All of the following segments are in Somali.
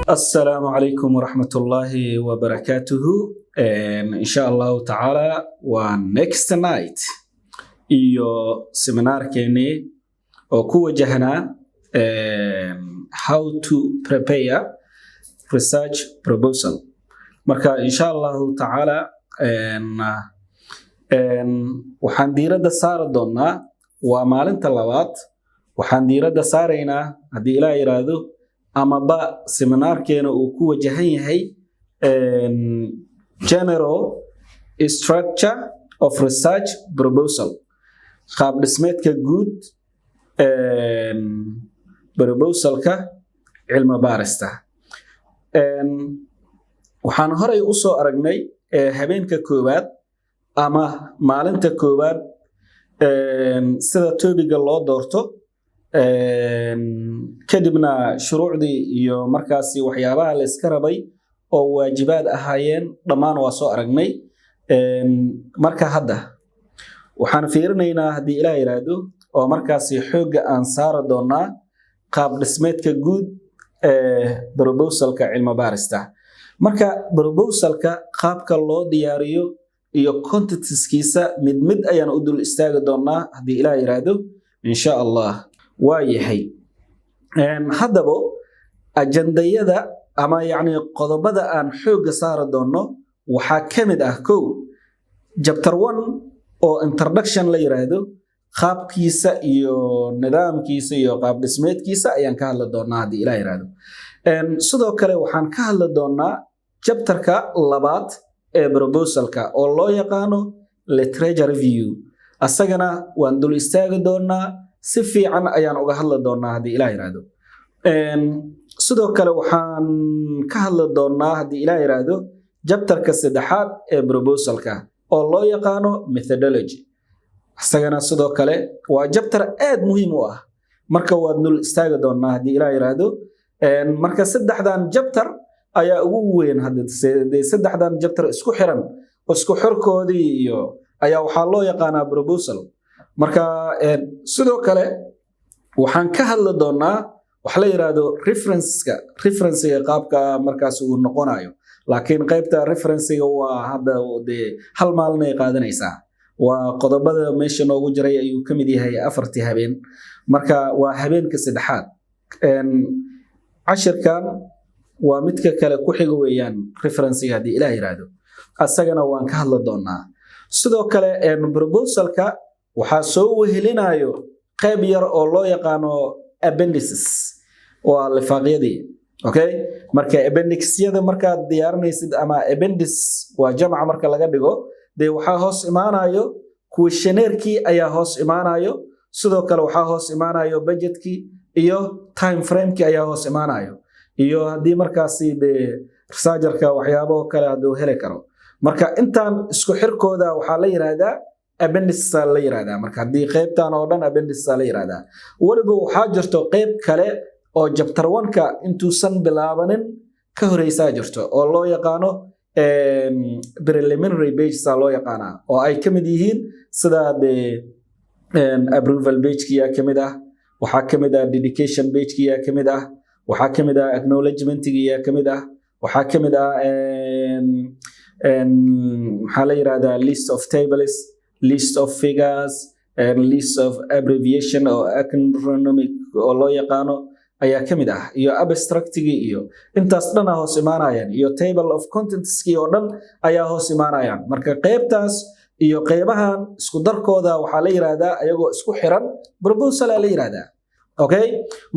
Asalaamu calaykum waraxmatullaahi wabarakaatuhu. Insha Allahu tacaala waa next night iyo seminaarkeenii oo ku wajahnaa how to prepare research proposal. Marka insha Allahu tacaala waxaan diiradda saari doonaa, waa maalinta labaad, waxaan diiradda saaraynaa, haddii Ilaah yiraahdo, amaba seminaarkeena uu ku wajahan yahay general structure of research proposal, qaab dhismeedka guud proposalka cilmi baarista. Waxaan horay u soo aragnay habeenka koowaad ama maalinta koowaad sida topic-ga loo doorto, kadibna shuruucdii iyo markaasi waxyaabaha la iska rabay oo waajibaad ahaayeen dhammaan waa soo aragnay. Marka hadda waxaan fiirinaynaa, haddii Ilaah yiraahdo, oo markaasi xoogga aan saari doonaa qaab dhismeedka guud ee proposalka cilmi baarista. Marka proposalka qaabka loo diyaariyo iyo contentskiisa mid mid ayaan u dul istaagi doonaa, haddii Ilaah yiraahdo, insha Allah. Waa yahay. Haddaba ajandayada ama yacni qodobada aan xoogga saari doono waxaa ka mid ah: kow, chapter one oo introduction la yiraahdo, qaabkiisa iyo nidaamkiisa iyo qaab dhismeedkiisa ayaan ka hadli doonaa, haddii Ilaah yiraahdo. Sidoo kale waxaan ka hadli doonaa chapterka labaad ee proposalka oo loo yaqaano literature review. Asagana waan dul istaagi doonaa, si fiican ayaan uga hadli doonaa, haddii Ilaah yiraahdo. Sidoo kale waxaan ka hadli doonaa, haddii Ilaah yiraahdo, chapterka saddexaad ee proposalka oo loo yaqaano methodology. Isagana sidoo kale waa chapter aad muhiim u ah, marka waad dul istaagi doonaa, haddii Ilaah yiraahdo. Marka saddexdan chapter ayaa ugu weyn. Hadde saddexdan chapter isku xiran, isku xirkoodii iyo ayaa waxaa loo yaqaanaa proposal. Marka sidoo kale waxaan ka hadli doonaa waxa la yiraahdo referenceska, referencega qaabka markaas uu noqonayo, laakiin qaybta referencega waa hadda dee hal maalin ay qaadanaysaa. Waa qodobada meesha noogu jiray ayuu ka mid yahay afartii habeen. Marka waa habeenka saddexaad. Cashirkan waa midka kale ku xiga weeyaan referencega, haddii Ilaah yiraahdo, asagana waan ka hadli doonaa. Sidoo kale proposalka waxaa soo wehelinayo qayb yar oo loo yaqaano appendices, waa lifaaqyadii. Okay, marka appendixyada markaad diyaarinaysid, ama appendix waa jamaca marka laga dhigo, dee waxaa hoos imaanayo questionnaire-kii ayaa hoos imaanayo. Sidoo kale waxaa hoos imaanayo budgetkii iyo time framekii ayaa hoos imaanayo, iyo haddii markaasi dee researcherka waxyaabo kale hadduu heli karo. Marka intaan isku xirkooda waxaa la yiraahdaa appendix la yiraahdaa. Marka haddii qaybtan oo dhan appendix la yiraahdaa. Weliba waxaa jirto qayb kale oo chapter one-ka intuusan bilaabanin ka horeysaa jirto oo loo yaqaano preliminary pages loo yaqaanaa, oo ay ka mid yihiin sida dee approval pagekiyaa ka mid ah, waxaa ka mid ah dedication pagekiyaa ka mid ah, waxaa ka mid ah acknowledgementigiyaa ka mid ah, waxaa ka mid ah maxaa la yirahdaa list of tables, list of figures and list of abbreviation oo acronymic oo loo yaqaano ayaa ka mid ah, iyo abstractigii, iyo intaas dhan hoos imaanayaan, iyo table of contentskii oo dhan ayaa hoos imaanayaan. Marka qaybtaas iyo qaybahan isku darkooda waxaa la yiraahdaa, ayagoo isku xiran, proposal la yiraahdaa. Okay,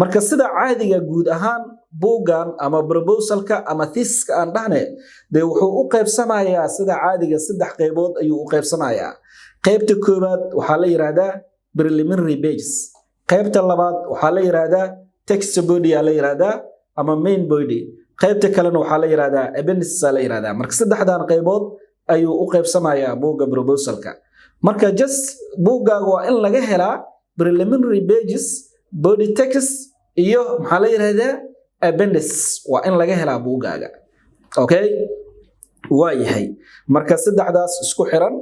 marka sida caadiga guud ahaan buuggan ama proposalka ama thesiska aan dhahne dee wuxuu u qaybsamayaa sida caadiga saddex qaybood ayuu u qaybsamayaa. Qaybta koowaad waxaa la yiraahdaa preliminary pages, qaybta labaad waxaa la yiraahdaa text body aa la yiraahdaa ama main body, qaybta kalena waxaa la yiraahdaa appendix la yiraahdaa. Marka saddexdan qaybood ayuu u qaybsamayaa buugga proposalka. Marka just buuggaaga waa in laga helaa preliminary pages, body text iyo maxaa la yiraahdaa appendix, waa in laga helaa buuggaaga. Okay, waa yahay. Marka saddexdaas isku xiran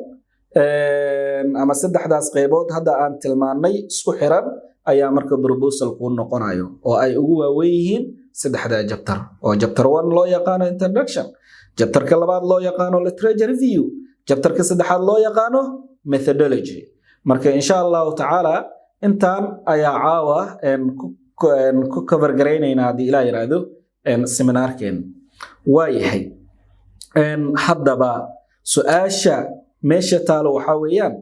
ama saddexdaas qaybood hadda aan tilmaannay isku xiran ayaa marka proposal kuu noqonayo, oo ay ugu waaweyn yihiin Saddexdaa chapter oo chapter 1 loo yaqaano introduction, chapterka labaad loo yaqaano literature review, chapterka saddexaad loo yaqaano methodology. Marka insha Allahu tacaala intaan ayaa caawa ku cover garaynaynaa, haddii Ilaah yiraahdo, seminaarkeen. Waayahay, haddaba su-aasha meesha taalo waxaa weeyaan,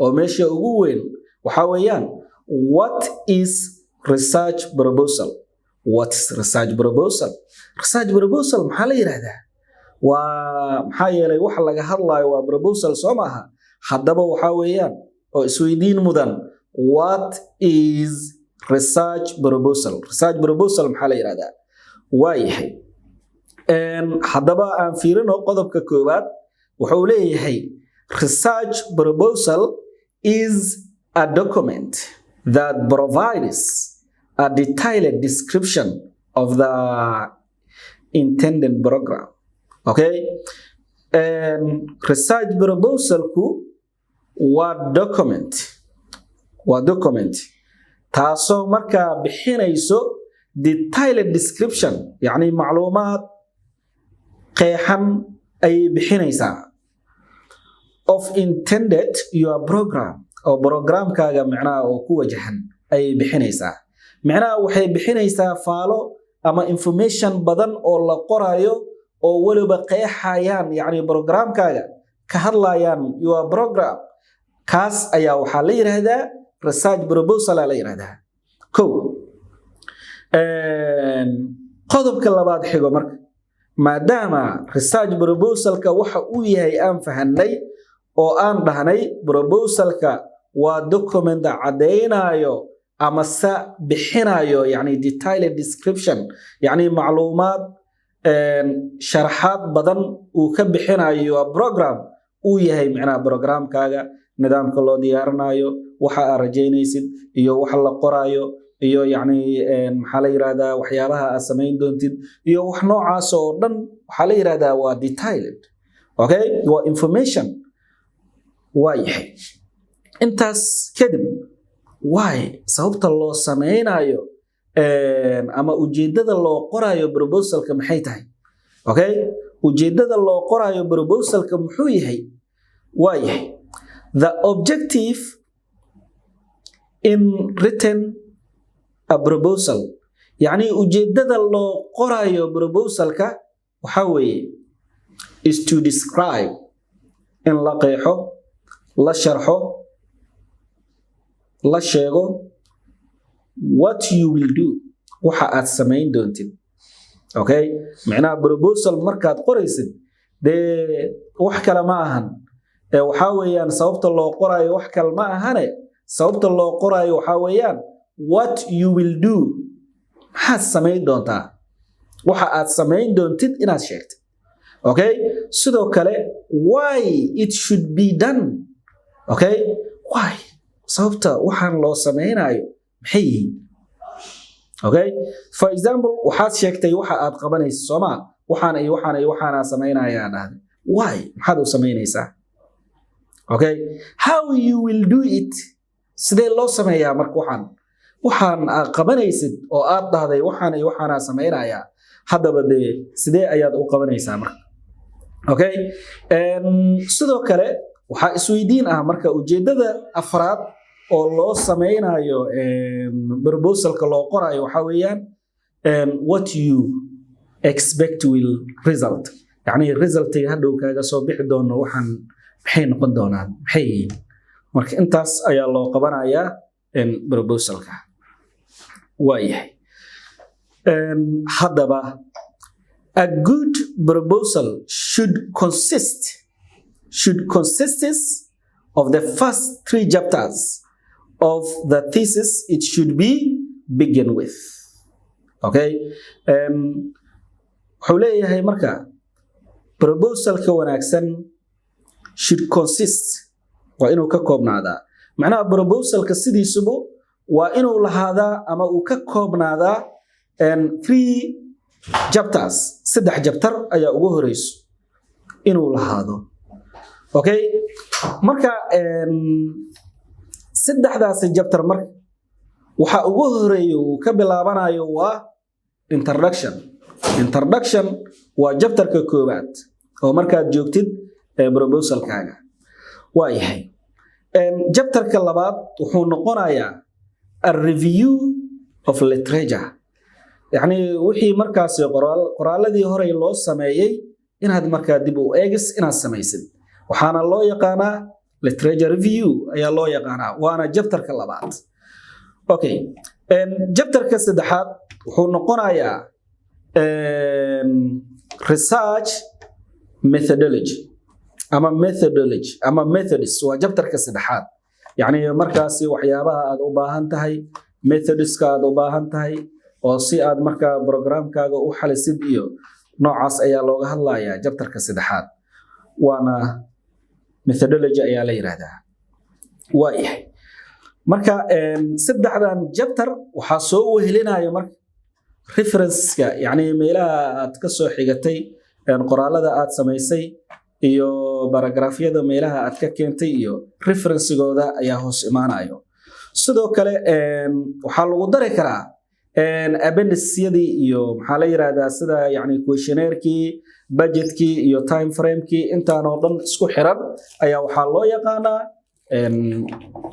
oo meesha ugu weyn waxaa weeyaan, what is research proposal? What is research proposal? Research proposal maxaa la yidhahdaa? Waa maxaa yeelay waxa laga hadlayo waa proposal, soo maaha? Haddaba waxaa weeyaan oo isweydiin mudan, what is research proposal? Research proposal maxaa la yidhahdaa? Waayahay, haddaba aan fiirino qodobka koowaad. Wuxuu leeyahay, research proposal is a document that provides a detailed description of the intended program. Okay, research proposalku waa document, waa document taasoo markaa bixinayso detailed description, yacni macluumaad qeexan ayay bixinaysaa, of intended your program, oo programkaaga micnaha oo ku wajahan ayay bixinaysaa. Micnaha waxay bixinaysaa faalo ama information badan oo la qorayo oo weliba qeexayaan, yacni programkaaga ka hadlayaan, your program. Kaas ayaa waxaa la yidhaahdaa research proposal la yidhahdaa. Kow, qodobka labaad xigo. Marka maadaama research proposalka waxa uu yahay aan fahanay oo aan dhahnay proposalka waa document caddaynayo ama se bixinayo, yani detailed description, yani macluumaad sharaxaad badan uu ka bixinayo program uu yahay, micnaha programkaaga nidaamka loo diyaarinayo, waxa aad rajaynaysid iyo waxa la qoraayo iyo yacni maxaa la yirahdaa, waxyaabaha aad samayn doontid iyo wax noocaas oo dhan waxaa la yirahdaa waa detailed. Okay, waa information. Waa yahay, intaas kadib, why, sababta loo sameynayo ama ujeeddada loo qorayo proposalka maxay tahay? Okay, ujeeddada loo qorayo proposalka muxuu yahay? Waa yahay, the objective in written a proposal, yacni ujeeddada loo qorayo proposalka waxaa weeye, is to describe, in la qeexo, la sharxo, la sheego, what you will do, waxa aad samayn doontid. Okay, micnaha proposal markaad qoraysid dee wax kale ma ahan, waxaa weeyaan sababta loo qoraayo wax kale ma ahane, sababta loo qoraayo waxaa weeyaan what you will do, maxaad samayn doontaa, waxa aad samayn doontid inaad sheegtid. Okay, sidoo kale why it should be done. Okay, why, sababta waxaan loo samaynayo maxay yihiin? Okay, for example, waxaad sheegtay waxa aad qabanayso, soomaa? Waxaan iyo waxaan iyo waxaanaa samaynayaa dhahday. Why, maxaad u samaynaysaa? Okay, how you will do it, sidee loo sameeyaa? Marka waxaan aad qabanaysid oo aad dhahday waxaan iyo waxaanaa samaynayaa, haddaba dee sidee ayaad u qabanaysaa marka? Okay, sidoo kale waxaa isweydiin ah marka ujeeddada afraad oo loo sameynayo proposalka loo qorayo waxaa weeyaan what you expect will result, yacni resultiga hadhow kaaga soo bixi doono waxaan maxay noqon doonaan, maxay yihiin? Marka intaas ayaa loo qabanayaa proposalka. Waayahay, haddaba a good proposal should consist of the first three chapters of the thesis it should be begin with. Okay, wuxuu leeyahay marka proposalka wanaagsan should consist, waa inuu ka koobnaadaa, macnaha proposalka sidiisubu waa inuu lahaadaa ama uu ka koobnaadaa three chapters, saddex chapter ayaa ugu horeyso inuu lahaado. Okay, marka saddexdaasi chapter marka waxa ugu horeeya uu ka bilaabanayo waa Introduction. Introduction waa chapterka koowaad oo markaad joogtid proposalkaaga. Waa yahay, chapterka labaad wuxuu noqonayaa a review of literature, yacni wixii markaasi qoraaladii horey loo sameeyey inaad markaa dib u eegis inaad samaysid. Waxaana loo yaqaanaa literature review ayaa loo yaqaanaa, waana chapterka labaad. Okay, chapterka saddexaad wuxuu noqonayaa research methodology ama methodology ama methods. Waa chapterka saddexaad, yacni markaasi waxyaabaha aad u baahan tahay, methodska aad u baahan tahay oo si aad markaa programkaaga u xalisid iyo noocaas ayaa looga hadlayaa chapterka saddexaad, waana methodology ayaa la yidhaahdaa. Waayahay, marka saddexdan chapter waxaa soo wehelinaya marka referenceska, yacni meelaha aad ka soo xigatay qoraalada aad samaysay iyo baragraafyada meelaha aad ka keentay iyo referencigooda ayaa hoos imaanayo. Sidoo kale waxaa lagu dari karaa appendicyadii iyo maxaa la yiraahdaa, sida yani questionnaire-kii, budgetkii iyo time frame-kii. Intaan oo dhan isku xiran ayaa waxaa loo yaqaanaa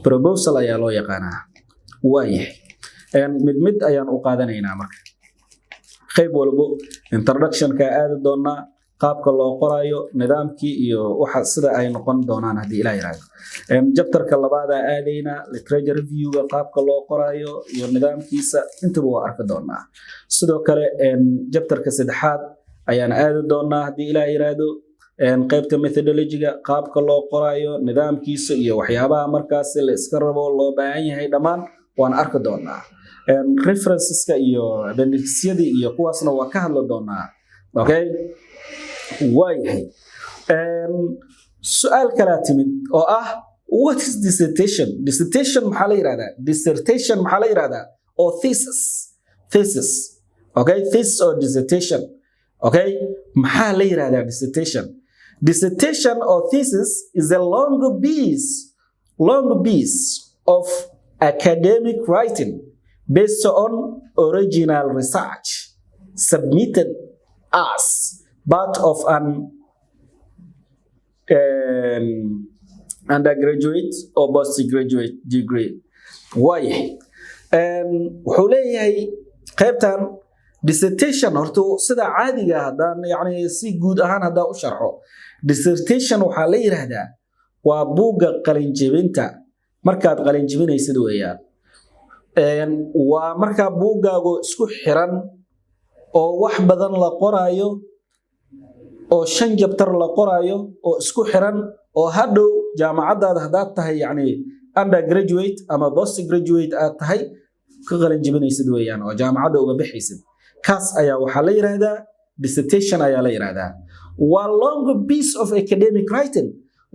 proposal ayaa loo yaqaanaa. Waayahay, mid mid ayaan u qaadanaynaa. Marka qayb walbo introductionka aadi doonaa, qaabka loo qorayo, nidaamkii iyo waxa sida ay noqon doonaan haddii Ilaah yiraahdo. Chapterka labaadaa aadaynaa, literature reviewga qaabka loo qorayo iyo nidaamkiisa intaba waa arki doonaa. Sidoo kale chapterka saddexaad ayaan aadi doonaa haddii Ilaah yiraahdo, qaybta methodologyga, qaabka loo qorayo, nidaamkiisa iyo waxyaabaha markaasi la iska rabo, loo baahan yahay, dhammaan waan arki doonaa. Referenceska iyo appendixyadii iyo kuwaasna waa ka hadli doonaa. Okay, waayahay, su-aal kalaa timid oo ah: what is dissertation? Dissertation maxaa la yirahdaa? Dissertation maxaa la yirahdaa? Oo thesis, thesis, okay, thesis or dissertation. Okay, maxaa la yirahdaa dissertation? Dissertation or thesis is a long piece of academic writing based on original research submitted as part of an undergraduate or postgraduate degree. Waayahay, wuxuu leeyahay qaybtan dissertation horta sida caadiga haddaan yani si guud ahaan haddaan u sharxo, dissertation waxaa la yidhaahdaa waa buugga qalinjebinta. Markaad qalinjebinaysid weeyaan, waa markaa buuggaagu isku xiran oo wax badan la qoraayo oo shan chapter la qoraayo oo isku xiran oo hadhow jaamacaddaada haddaad tahay yani undergraduate ama postgraduate aad tahay ka qalin jebinaysid weeyaan, oo jaamacadda uga bixaysid. Kaas ayaa waxaa la yidhaahdaa dissertation ayaa la yidhaahdaa. Waa long piece of academic writing,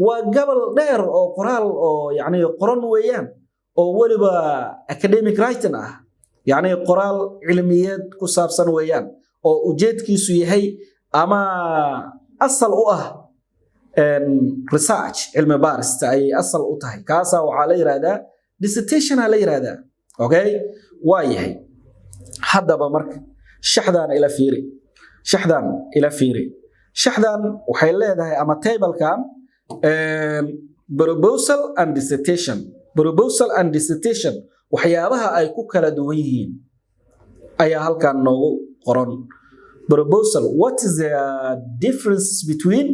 waa gabal dheer oo qoraal oo yani qoran weeyaan, oo weliba academic writing ah, yacni qoraal cilmiyeed ku saabsan weeyaan, oo ujeedkiisu yahay ama asal u ah research, cilmi baarista ayay asal u tahay. Kaasaa waxaa la yidhahdaa dissertation la yidhahdaa. Okay, waa yahay. Haddaba marka shaxdan ila fiiri, shaxdan ila fiiri. Shaxdan waxay leedahay ama tablekan proposal and dissertation, proposal and dissertation waxyaabaha ay ku kala duwan yihiin ayaa halkan noogu qoran. Proposal, what is the difference between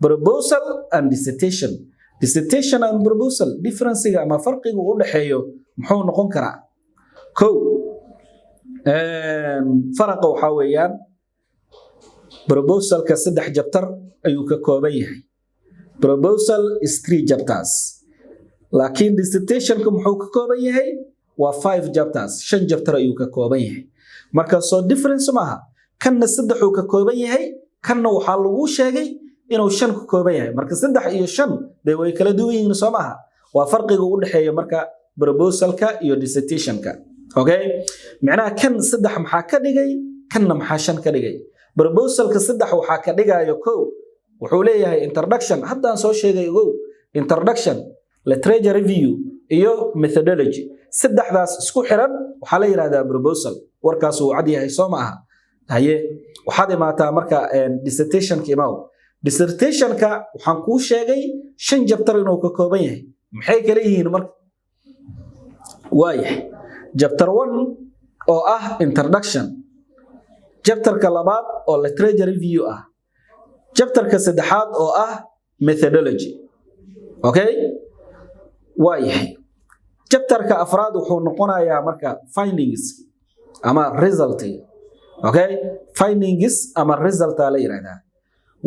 proposal and dissertation? Dissertation and proposal differencega ama farqiga u dhexeeyo muxuu noqon karaa? Kow, faraqa waxaa weeyaan proposalka saddex chapter ayuu ka kooban yahay. Proposal is three chapters, laakiin dissertationka muxuu ka kooban yahay? Waa five chapters, shan chapter ayuu ka kooban yahay. Marka soo difference maaha? Kanna saddexuu ka kooban yahay, kanna waxaa lagu sheegay inuu shan ka kooban yahay. Marka saddex iyo shan dee way kala duwan yihiin, soo maaha? Waa farqiga u dhexeeya marka proposalka iyo dissertationka. Okay, micnaha kan saddex maxaa ka dhigay, kanna maxaa shan ka dhigay? Proposalka saddex waxaa ka dhigayo, kow, wuxuu leeyahay introduction, haddaan soo sheegay ogow, introduction, literature review iyo methodology. Saddexdaas isku xiran waxaa la yidhahdaa proposal. Warkaas uu cad yahay, soo ma aha? Haye, waxaad imaataa marka dissertationka. Imaw dissertationka. Waxaan kuu sheegay shan chapter inuu ka kooban yahay. Maxay kala yihiin marka? Waayahay, chapter 1 oo ah introduction, chapterka labaad oo literature review ah, chapterka saddexaad oo ah methodology. Okay, waayahay, chapterka afraad wuxuu noqonayaa marka findings ama result. Okay, findings ama result la yiraahdaa.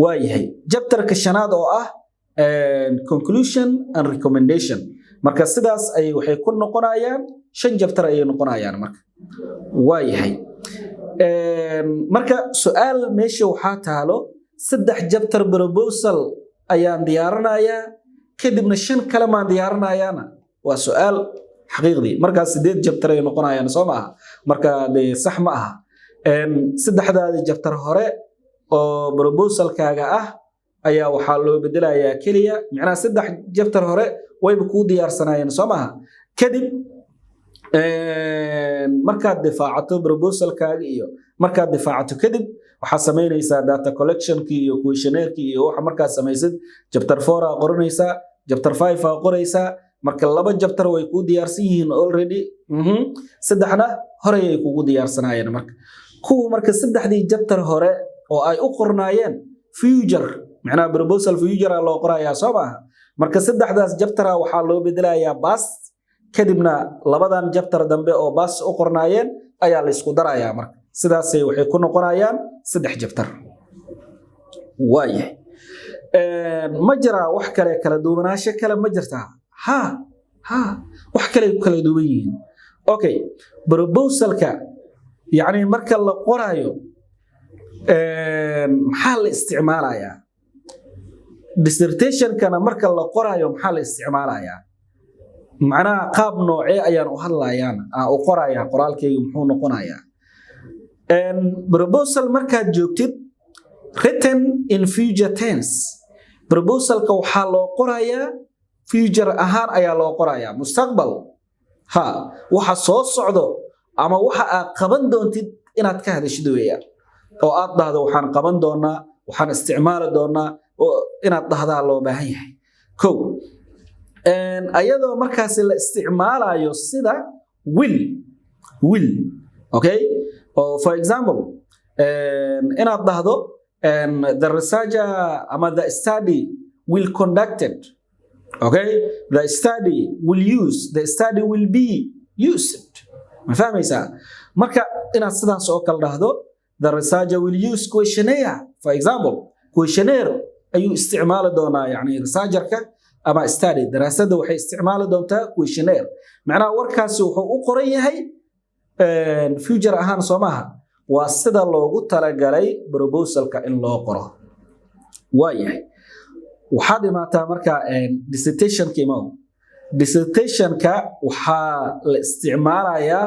Waayahay, chapterka shanaad oo ah conclusion and recommendation. Marka sidaas ayay waxay ku noqonayaan shan chapter ayay noqonayaan marka. Waayahay, marka su-aal meesha waxaa taalo: saddex chapter proposal ayaan diyaarinayaa, kadibna shan kale maan diyaarinayaana? Waa su-aal xaqiiqdii. Markaas sideed chapter ay noqonayaan, soo ma aha? Marka dee sax ma aha. Saddexdaadii chapter hore oo proposalkaaga ah ayaa waxaa loo bedelayaa keliya, micnaha saddex chapter hore wayba kuu diyaarsanaayeen, soo maaha? Kadib markaad difaacato proposalkaaga iyo markaad difaacato kadib, waxaad samaynaysaa data collectionkii iyo questionnaire-kii iyo waxa. Markaad samaysid, chapter 4 aa qoranaysaa, chapter 5 aa qoraysaa. Marka laba chapter way kuu diyaarsan yihiin already, saddexna horey ay kugu diyaarsanaayeen. Marka kuwa marka saddexdii chapter hore oo ay u qornaayeen future, macnaha proposal future loo qorayaa, soo maaha? Marka saddexdaas chaptera waxaa loo bedelayaa past, kadibna labadan chapter dambe oo past u qornaayeen ayaa la isku darayaa. Marka sidaasay waxay ku noqonayaan saddex chapter. Waayahay, ma jiraa wax kale? Kala duwanaansho kale ma jirtaa? Ha, wax kale ku kala duwan yihiin. Okay, proposalka yacni marka la qoraayo maxaa la isticmaalayaa? Dissertationkana marka la qoraayo maxaa la isticmaalayaa? Macnaha qaab noocee ayaan u hadlayaan aan u qorayaa? Qoraalkayga muxuu noqonayaa? Proposal markaad joogtid, written in future tense. Proposalka waxaa loo qorayaa future ahaan ayaa loo qorayaa, mustaqbal. Ha, waxa soo socdo ama waxa aad qaban doontid inaad ka hadashid weeyaan, oo aad dhahdo waxaan qaban doonaa, waxaan isticmaali doonaa, oo inaad dhahdaa loo baahan yahay. Kow, ayadoo markaasi la isticmaalayo sida will. Okay, oh, for example, inaad dhahdo the researcher ama the study will conducted. Okay, the study will use, the study will be used. Ma fahmaysaa? Marka inaad sidaas oo kale dhahdo, the researcher will use questionnaire, for example. Questionnaire ayuu isticmaali doonaa, yani researcherka ama study, daraasadda waxay isticmaali doontaa questionnaire. Macnaha warkaasi wuxuu u qoran yahay future ahaan, soo maaha? Waa sida loogu talagalay proposalka in loo qoro. Waayahay, waxaad imaataa marka dissertationka. Imaw dissertationka. Waxaa la isticmaalayaa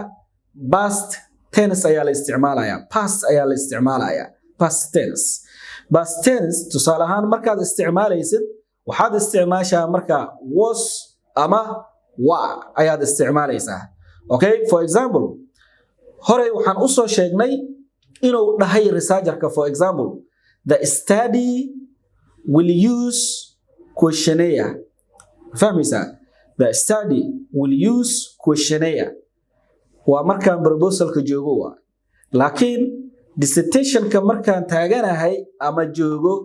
past tense ayaa la isticmaalayaa, past ayaa la isticmaalayaa, past tense. Past tense tusaale ahaan markaad isticmaalaysid, waxaad isticmaashaa marka was ama were ayaad isticmaalaysaa. Okay, for example, horey waxaan u soo sheegnay inuu dhahay researcherka, for example, the study will use questionnaire. Fahmaysaa? The study will use questionnaire waa markaan proposalka joogo waa, laakiin dissertationka markaan taaganahay ama joogo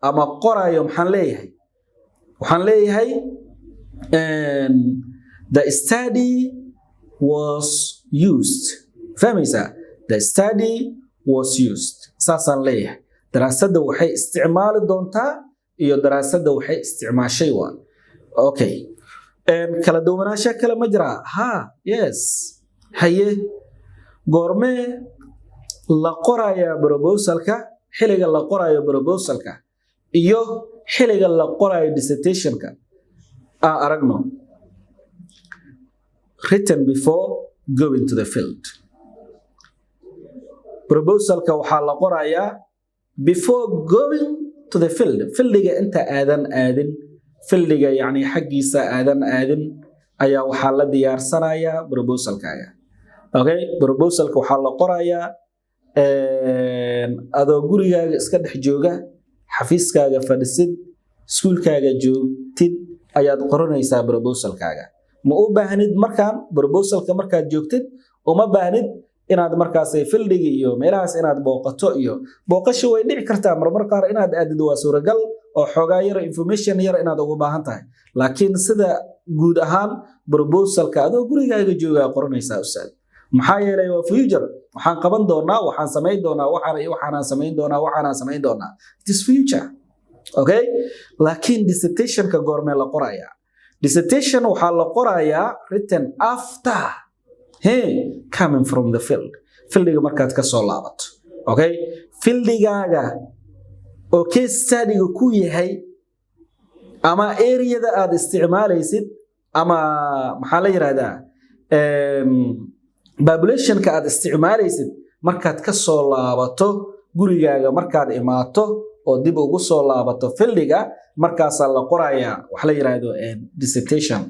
ama qorayo, maxaan leeyahay? Waxaan leeyahay the study was used. Fahmaysaa? The study was used, saasaan leeyahay. Daraasadda waxay isticmaali doontaa iyo daraasadda waxay isticmaashay waa. Okay, kala duwanaansho kale ma jiraa? Ha, yes. Haye, goormee la qorayaa proposalka? Xiliga la qorayo proposalka iyo xiliga la qorayo dissertationka aan aragno. Written before going to the field. Proposalka waxaa la qorayaa before going to the field. Fieldiga inta aadan aadin, fieldiga yani xaggiisa aadan aadin, ayaa waxaa la diyaarsanayaa proposalkaaga. Okay, proposalka waxaa la qorayaa Adoo gurigaaga iska dhex jooga, xafiiskaaga fadhisid, iskuulkaaga joogtid, ayaad qoranaysaa proposalkaaga. Ma u baahnid markaan proposalka markaad joogtid, uma baahnid inaad markaas fieldiga iyo meelahaas inaad booqato. Iyo booqasho way dhici kartaa, marmar qaar inaad aadid waa suuragal, oo xoogaa yar information yar inaad ugu baahan tahay. Laakiin sida guud ahaan proposalka adoo gurigaaga joogaa qoranaysaa, ustaad. Maxaa yeelay waa future. Waxaan qaban doonaa, waxaan samayn doonaa, waxaan iyo waxaanaan samayn doonaa, waxaanaan samayn doonaa. It is future, okay? Laakiin dissertationka goormee la qorayaa? Dissertation waxaa la qorayaa written after he coming from the field, fieldiga markaad ka soo laabato, okay? Fieldigaaga oo case studyga ku yahay ama areada aad isticmaalaysid ama maxaa la yiraahdaa, populationka aad isticmaalaysid, markaad ka soo laabato gurigaaga, markaad imaato oo dib ugu soo laabato fieldiga, markaasaa la qorayaa wax la yiraahdo dissertation,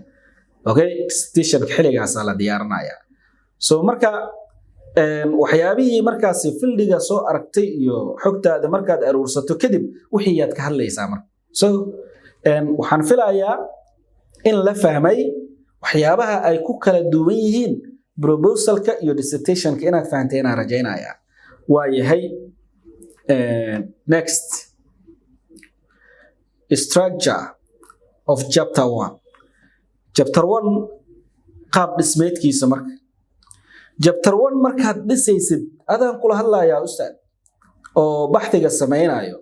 okay? Dissertationka xilligaasaa la diyaarinaya. So marka waxyaabihii markaasi fieldiga soo aragtay iyo xogtaada markaad aruursato kadib, wixii yaad ka hadlaysaa marka. So waxaan filayaa in la fahmay waxyaabaha ay ku kala duwan yihiin proposalka iyo dissertationka. Inaad fahantay inaan rajaynaya. Waa yahay. Next, structure of chapter one. Chapter one qaab dhismeedkiisa. Marka chapter one markaad dhisaysid, adaan kula hadlayaa, ustaad, oo baxdiga samaynayo,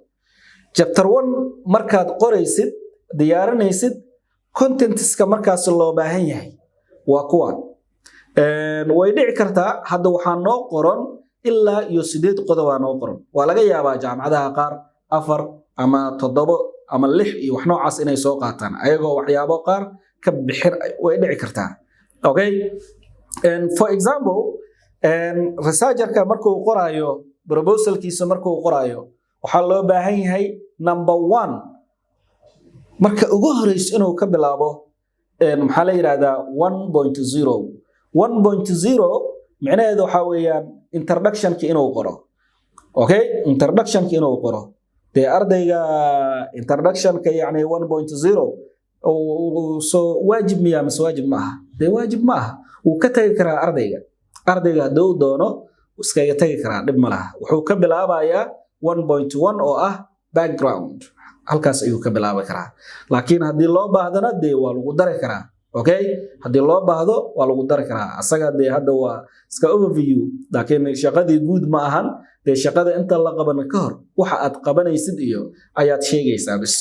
chapter one markaad qoraysid, diyaarinaysid, contentska markaas loo baahan yahay waa kuwan. Way dhici kartaa hadda waxaa noo qoran ilaa iyo 8 qodobaa noo qoran. Waa laga yaabaa jaamacadaha qaar afar ama toddobo ama lix iyo wax noocaas inay soo qaataan, ayagoo waxyaabo qaar ka bixin way dhici kartaa, okay? For example, researcherka markuu qoraayo proposalkiisa, markuu qoraayo, waxaa loo baahan yahay number one, marka ugu horeyso, inuu ka bilaabo maxaa la yidhahdaa, 1.0. 1.0 micnaheedu waxaa weeyaan introductionki inuu qoro, okay? Introductionki inuu qoro. Dee ardayga introductionka, yacni 1.0, so waajib miyaa mise waajib ma aha? Dee waajib ma aha, wuu ka tagi karaa ardayga. Ardayga hadduu doono iskaga tagi karaa, dhib ma laha. Wuxuu ka bilaabayaa 1.1 oo ah background, halkaas ayuu ka bilaabi karaa. Laakiin haddii loo baahdana, dee waa lagu dari karaa, okay? Haddii loo baahdo waa lagu dari karaa. Asaga dee hadda waa iska overview, laakiin shaqadii guud ma ahan. Dee shaqada inta la qaban ka hor waxa aad qabanaysid iyo ayaad sheegaysaa bis,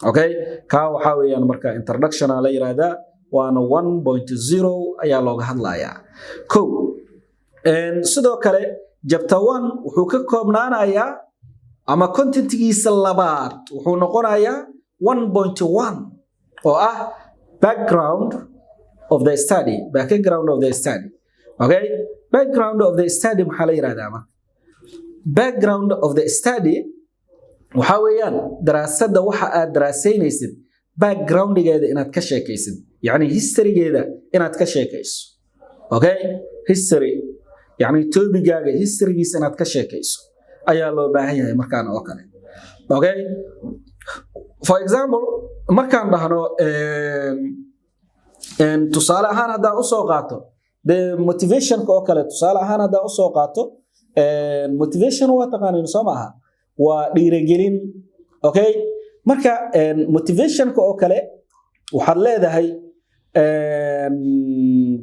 okay? Kaa waxaa weeyaan marka introduction la yiraahdaa, waana 1.0 ayaa looga hadlayaa. Kow, sidoo kale chapter one wuxuu ka koobnaanayaa ama contentgiisa labaad wuxuu noqonayaa 1.1 oo ah background of the study. Background of the study, okay? Background of the study maxaa la yiraahdaa marka? Background of the study waxaa weeyaan daraasadda waxa aad daraasaynaysid backgroundigeeda inaad ka sheekaysid, yacni historygeeda inaad ka sheekayso, okay? History, yacni topicgaaga historygiisa inaad ka sheekayso ayaa loo baahan yahay markaan oo kale, okay? For example, markaan dhahno, tusaale ahaan haddaan usoo qaato de motivationka oo kale, tusaale ahaan haddaan usoo qaato, motivation waa taqaanin, soo maaha? Waa dhiirigelin, okay? Marka motivationka oo kale waxaad leedahay,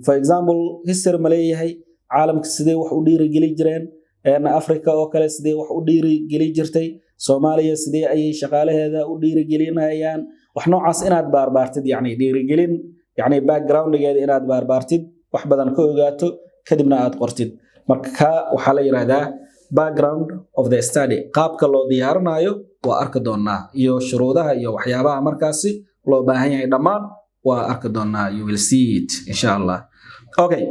for example, history ma leeyahay? Caalamka sidee wax u dhiirigeli jireen? Africa oo kale sidee wax u dhiirigeli jirtay? Soomaaliya sidee ayay shaqaalaheeda u dhiirigelinayaan? Wax noocaas inaad baarbaartid, yani dhiirigelin, yani backgroundgeeda inaad baarbaartid, wax badan ka ogaato, kadibna aad qortid. Marka ka waxaa la yidhahdaa background of the study. Qaabka loo diyaarinayo waa arki doonaa, iyo shuruudaha iyo waxyaabaha markaasi loo baahan yahay dhammaan waa arki doonaa. You will see it, insha Allah. Okay,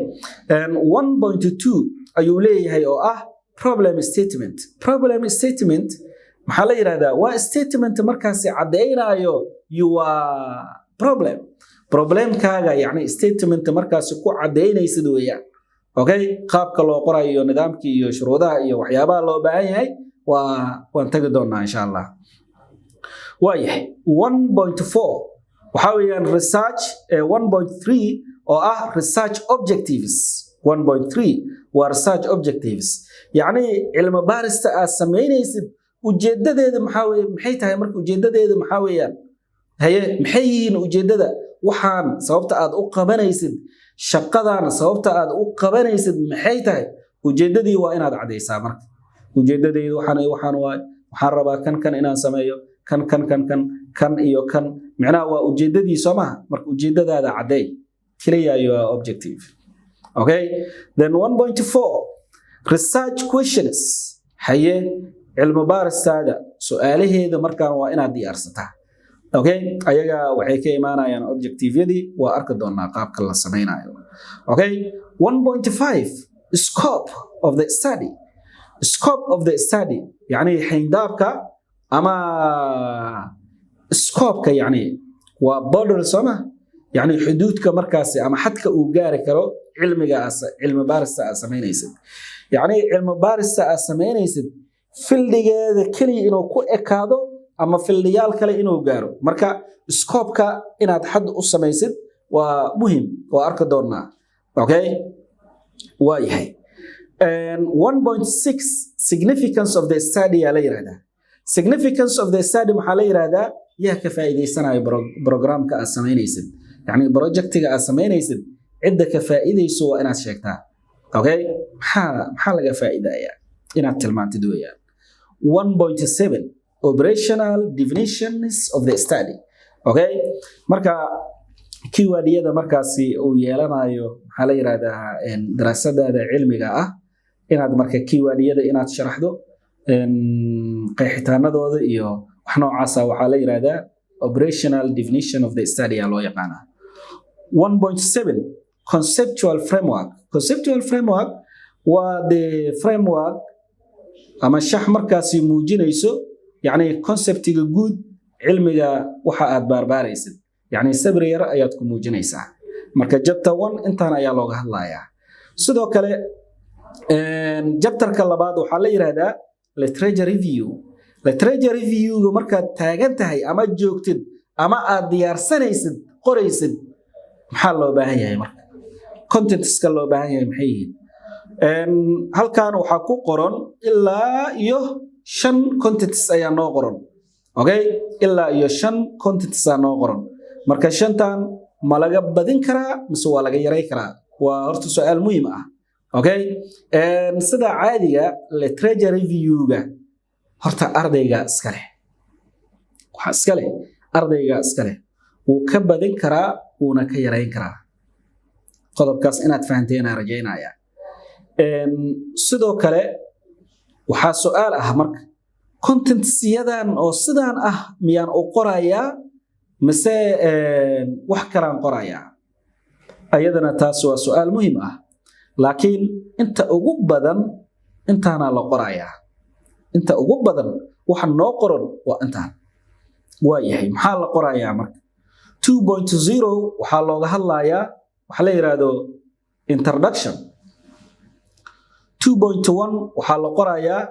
1.2 ayuu leeyahay oo ah problem statement. Problem statement maxaa la yidhahdaa? Waa statement markaasi caddaynayo your problem, problemkaaga, yani statement markaasi ku caddaynaysid weeyaan. Okay, qaabka loo qorayo iyo nidaamkii iyo shuruudaha iyo waxyaabaha loo baahan yahay waan tagi doonaa, insha Allah. Waayahay, 1.4 waxaa weeyaan research, 1.3 oo ah research objectives. 1.3 waa research objectives, yacni cilmi baarista aad samaynaysid ujeedadeeda maxaa weye? Maxay tahay marka ujeedadeeda? Maxaa weeyaan? Haye, maxay yihiin ujeedada waxaan? Sababta aad u qabanaysid shaqadan, sababta aad u qabanaysid maxay tahay? Ujeedadii waa inaad caddaysaa. Marka ujeedadeydu waxaan waxaan waay, waxaan rabaa kan kan inaan sameeyo, kan kan kan kan kan iyo kan. Micnaha waa ujeedadii, soo maha? Marka ujeedadaada caddeey, clear your objective. Okay, then 1.4 research questions. Haye, cilmi baaristaada su-aalaheeda markaan waa inaad diyaarsataa. Okay, ayaga waxay ka imaanayaan objectiveyadii, waa arki doonaa qaabka la samaynayo. Okay, 1.5 scope of the study. Scope of the study, yani xayndaabka ama scopeka, yani waa border, sooma? Yani xuduudka markaasi ama xadka uu gaari karo cilmiga cilmi baarista aad samaynaysid. Yani cilmi baarista aad samaynaysid fieldigeeda keliya inuu ku ekaado ama fieldiyaal kale inuu gaaro. Marka scopeka inaad xad u samaysid waa muhim, waa arki doonaa. Okay, waa yahay. 1.6 significance of the study yaa la yiraahdaa. Significance of the study maxaa la yiraahdaa? Yaa ka faa'iidaysanayo programka aad samaynaysid? Yani projectiga aad samaynaysid cidda ka faa'iidayso waa inaad sheegtaa. Okay, maxaa laga faa'iidayaa inaad tilmaantid weeyaan. 1.7 operational definitions of the study. Okay, marka keywordiyada markaasi uu yeelanayo maxaa la yiraahdaa daraasadaada cilmiga ah, inaad marka keywordiyada inaad sharaxdo, qeexitaanadooda iyo wax noocaasa, waxaa la yiraahdaa operational definition of the study aa loo yaqaanaa. 1.7 conceptual framework. Conceptual framework waa the framework ama shax markaasi muujinayso yacni conceptiga guud cilmiga waxa aad baarbaaraysid, yacni sabir yar ayaad ku muujinaysaa. Marka chapter 1 intaan ayaa looga hadlayaa. Sidoo kale chapterka labaad waxaa la yiraahdaa literature review. Literature reviewga markaad taagan tahay ama joogtid ama aad diyaarsanaysid, qoraysid, maxaa loo baahan yahay? Marka contentska loo baahan yahay maxay yihiin? Halkan waxaa ku qoran ilaa iyo shan contents ayaa noo qoran. Okay, ilaa iyo shan contents aa noo qoran. Marka shantan ma laga badin karaa mise waa laga yaray karaa? Waa horta su-aal muhiim ah. Okay, sida caadiga literature review-ga horta ardayga iska leh, waxaa iska leh ardayga iska leh, wuu ka badin karaa, wuuna ka yarayn karaa. Qodobkaas inaad fahanteen aan rajaynaya. Sidoo kale waxaa su-aal ah marka, contentsiyadan oo sidaan ah miyaan u qorayaa mise wax kalaan qorayaa? Ayadana taas waa su-aal muhiim ah, laakiin inta ugu badan intaanaa la qorayaa. Inta ugu badan waxa noo qoran waa intaan. Waa yahay, maxaa la qorayaa marka? 2.0 waxaa looga hadlayaa waxa la yidhaahdo introduction. 2.1 waxaa la qorayaa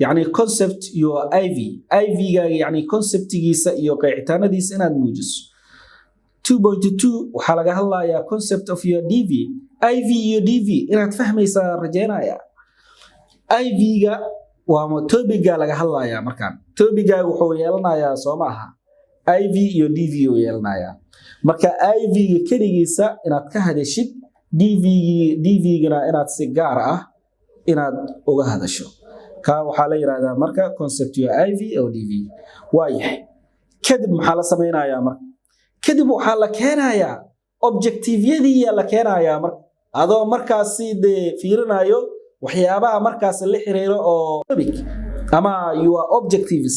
yani concept iyo IV, IV-gaaga, yani conceptigiisa iyo qeexitaanadiisa inaad muujiso. 2.2 waxaa laga hadlayaa concept of your DV. IV iyo DV inaad fahmaysaa rajaynaya. IV-ga waa topiga laga hadlayaa. Markaan topigaaga wuxuu yeelanayaa, soo ma aha, IV iyo DV uu yeelanayaa. Marka IV-ga keligiisa inaad ka hadashid, DV DV-gana inaad si gaar ah inaad uga hadasho, ka waxaa la yidhahdaa marka concept your IV oo DV. Waa yahay, kadib maxaa la samaynayaa marka? Kadib waxaa la keenayaa objectiveyadii la keenayaa. Marka adoo markaasi dee fiirinayo waxyaabaha markaas la xiriiro oo topic ama your objectives,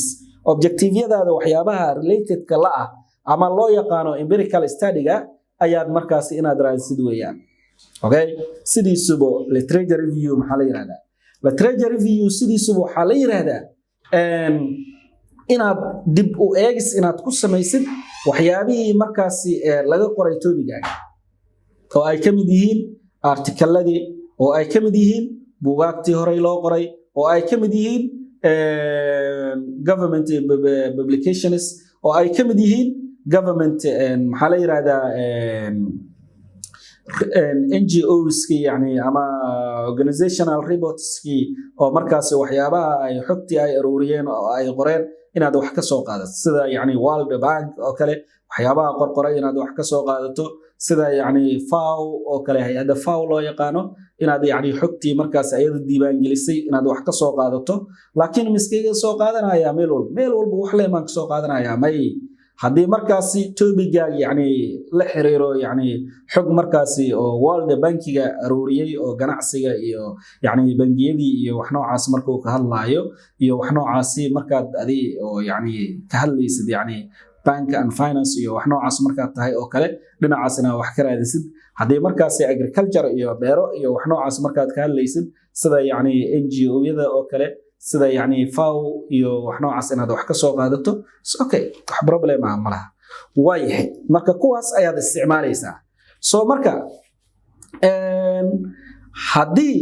objectiveyadaada waxyaabaha relatedka la ah ama loo yaqaano empirical study-ga ayaad markaasi inaad raadisid weeyaan. Okay, sidiisuba literature review maxaa la yidhahdaa? Literature review sidiisuba waxaa la yidhahdaa inaad dib u eegis inaad ku samaysid waxyaabihii markaasi laga qoray topigaaga, oo ay ka mid yihiin articleladii. oo ay ka mid yihiin buugaagtii horey loo qoray, oo ay ka mid yihiin government publications, oo ay ka mid yihiin government, maxaa la yiraahdaa, NGOs-ki, yani ama organizational reports-ki, oo markaasi waxyaabaha ay xogtii ay aruuriyeen oo ay qoreen inaad wax ka soo qaadato, sida yani World Bank oo kale waxyaabaha qorqoray inaad wax ka soo qaadato, sida yani FAO oo kale, hay-adda FAO loo yaqaano, inaad yani xogtii markaas ayada diiwaangelisay inaad wax ka soo qaadato. Laakiin miskayga soo qaadanaya meel walba, meel walba wax leemaan ka soo qaadanaya may. Haddii markaasi topic-gaaga yani la xiriiro yani xog markaasi oo World Bankiga aruuriyey oo ganacsiga iyo yani bangiyadii iyo wax noocaas markuu ka hadlaayo iyo wax noocaasi, markaad adi oo yani ka hadlaysid yani bank and finance iyo wax noocaas markaad tahay oo kale, dhinacaas inaad wax ka raadisid. Haddii markaasi agriculture iyo beero iyo wax noocaas markaad ka hadlaysid, sida yani NGO-yada oo kale, sida yani FAO iyo wax noocaas inaad wax ka soo qaadato, okay, wax problem ah ma laha. Waayahay, marka kuwaas ayaad isticmaalaysaa. So marka haddii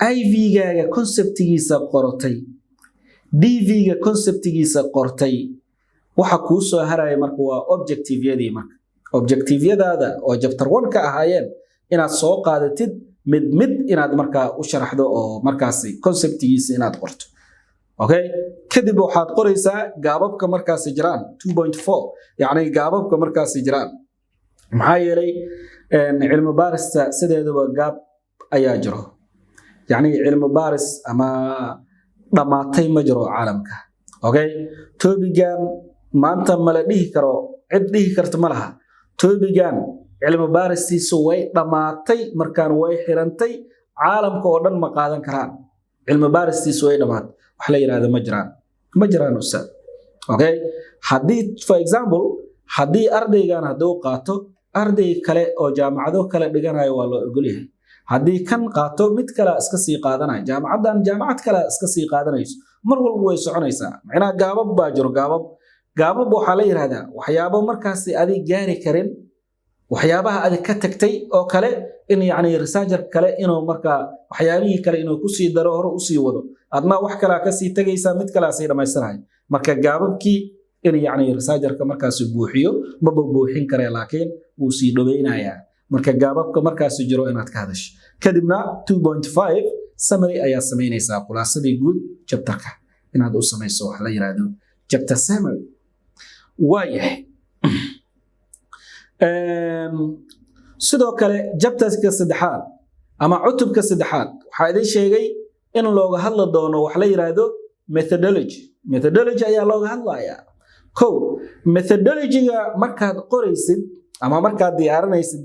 IV-gaaga concept-igiisa qorotay, DV-ga concept-igiisa qortay, waxa kuu soo haraya marka waa objective-yadii. Marka objective-yadaada oo chapter 1 ka ahaayeen inaad soo qaadatid mid mid, inaad markaa u sharaxdo oo markaasi concept-igiisa inaad qorto. Okay, kadib waxaad qoraysaa gap-abka markaasi jiraan, 2.4, yacni gap-abka markaasi jiraan. Maxaa yeelay cilmi baarista sideedaba gap ayaa jiro. Yacni cilmi baaris ama dhammaatay ma jiro caalamka. Okay, topic-gan maanta mala dhihi karo, cid dhihi karta ma laha topic-gan cilmi baaristiisu way dhammaatay, markaan way xirantay, caalamka oo dhan ma qaadan karaan, cilmi baaristiisu way dhammaatay, wax la yidhahdo ma jiraan, ma jiraan, ustaad. Okay, haddii, for example, haddii ardaygan hadduu qaato, arday kale oo jaamacado kale dhiganayo waa loo ogol yahay. Haddii kan qaato, mid kale iska sii qaadanaya, jaamacaddan jaamacad kale iska sii qaadanayso, mar walba way soconaysaa. Macnaha gap-ab baa jiro. Gap-ab, gap-ab waxaa la yidhahdaa waxyaabo markaasi adig gaari karin, waxyaabaha adig ka tagtay oo kale, in yacni researcher kale inuu markaa waxyaabihii kale inuu kusii daro, hore usii wado, adna wax kalaa kasii tegaysaa, mid kalaa sii dhammaystiraya. Marka gap-abkii in yacni researcher-ka markaasi buuxiyo, maba buuxin kare, laakiin wuu sii dhoweynayaa. Marka gap-abka markaasi jiro inaad ka hadasho. Kadibna 2.5 summary ayaa samaynaysaa, khulaasadii guud chapter-ka inaad u samayso, wax la yiraahdo chapter summary. Waayahay, sidoo kale chapter-ka saddexaad ama cutubka saddexaad waxaa idin sheegay in looga hadli doono wax la yiraahdo methodology. Methodology ayaa looga hadlayaa. Kow, methodology-ga markaad qoraysid ama markaad diyaarinaysid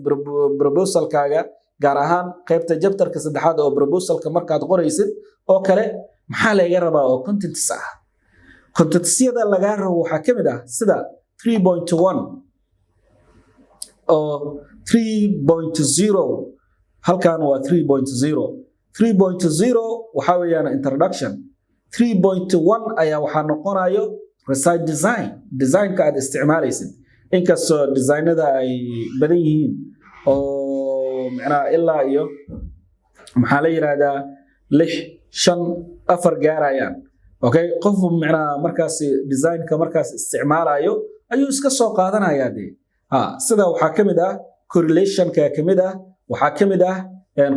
proposal-kaaga, gaar ahaan qaybta chapter-ka saddexaad oo proposal-ka markaad qoraysid oo kale, maxaa laga rabaa oo contents ah? Contents-yada lagaa rabo waxaa ka mid ah sida 3.1 oo 3.0. Halkan waa 3.0. 3.0 waxaa weeyaan introduction. 3.1 ayaa waxaa noqonayo research design, design-ka aad isticmaalaysid, inkastoo design-ada ay badan yihiin oo macnaha ilaa iyo, maxaa la yiraahdaa, lix, shan, afar gaarayaan. Okay, qof macnaha markaasi design-ka markaas isticmaalayo ayuu iska soo qaadanayaa dee. Ha, sida waxaa ka mid ah correlation-ka ka mid ah, waxaa ka mid ah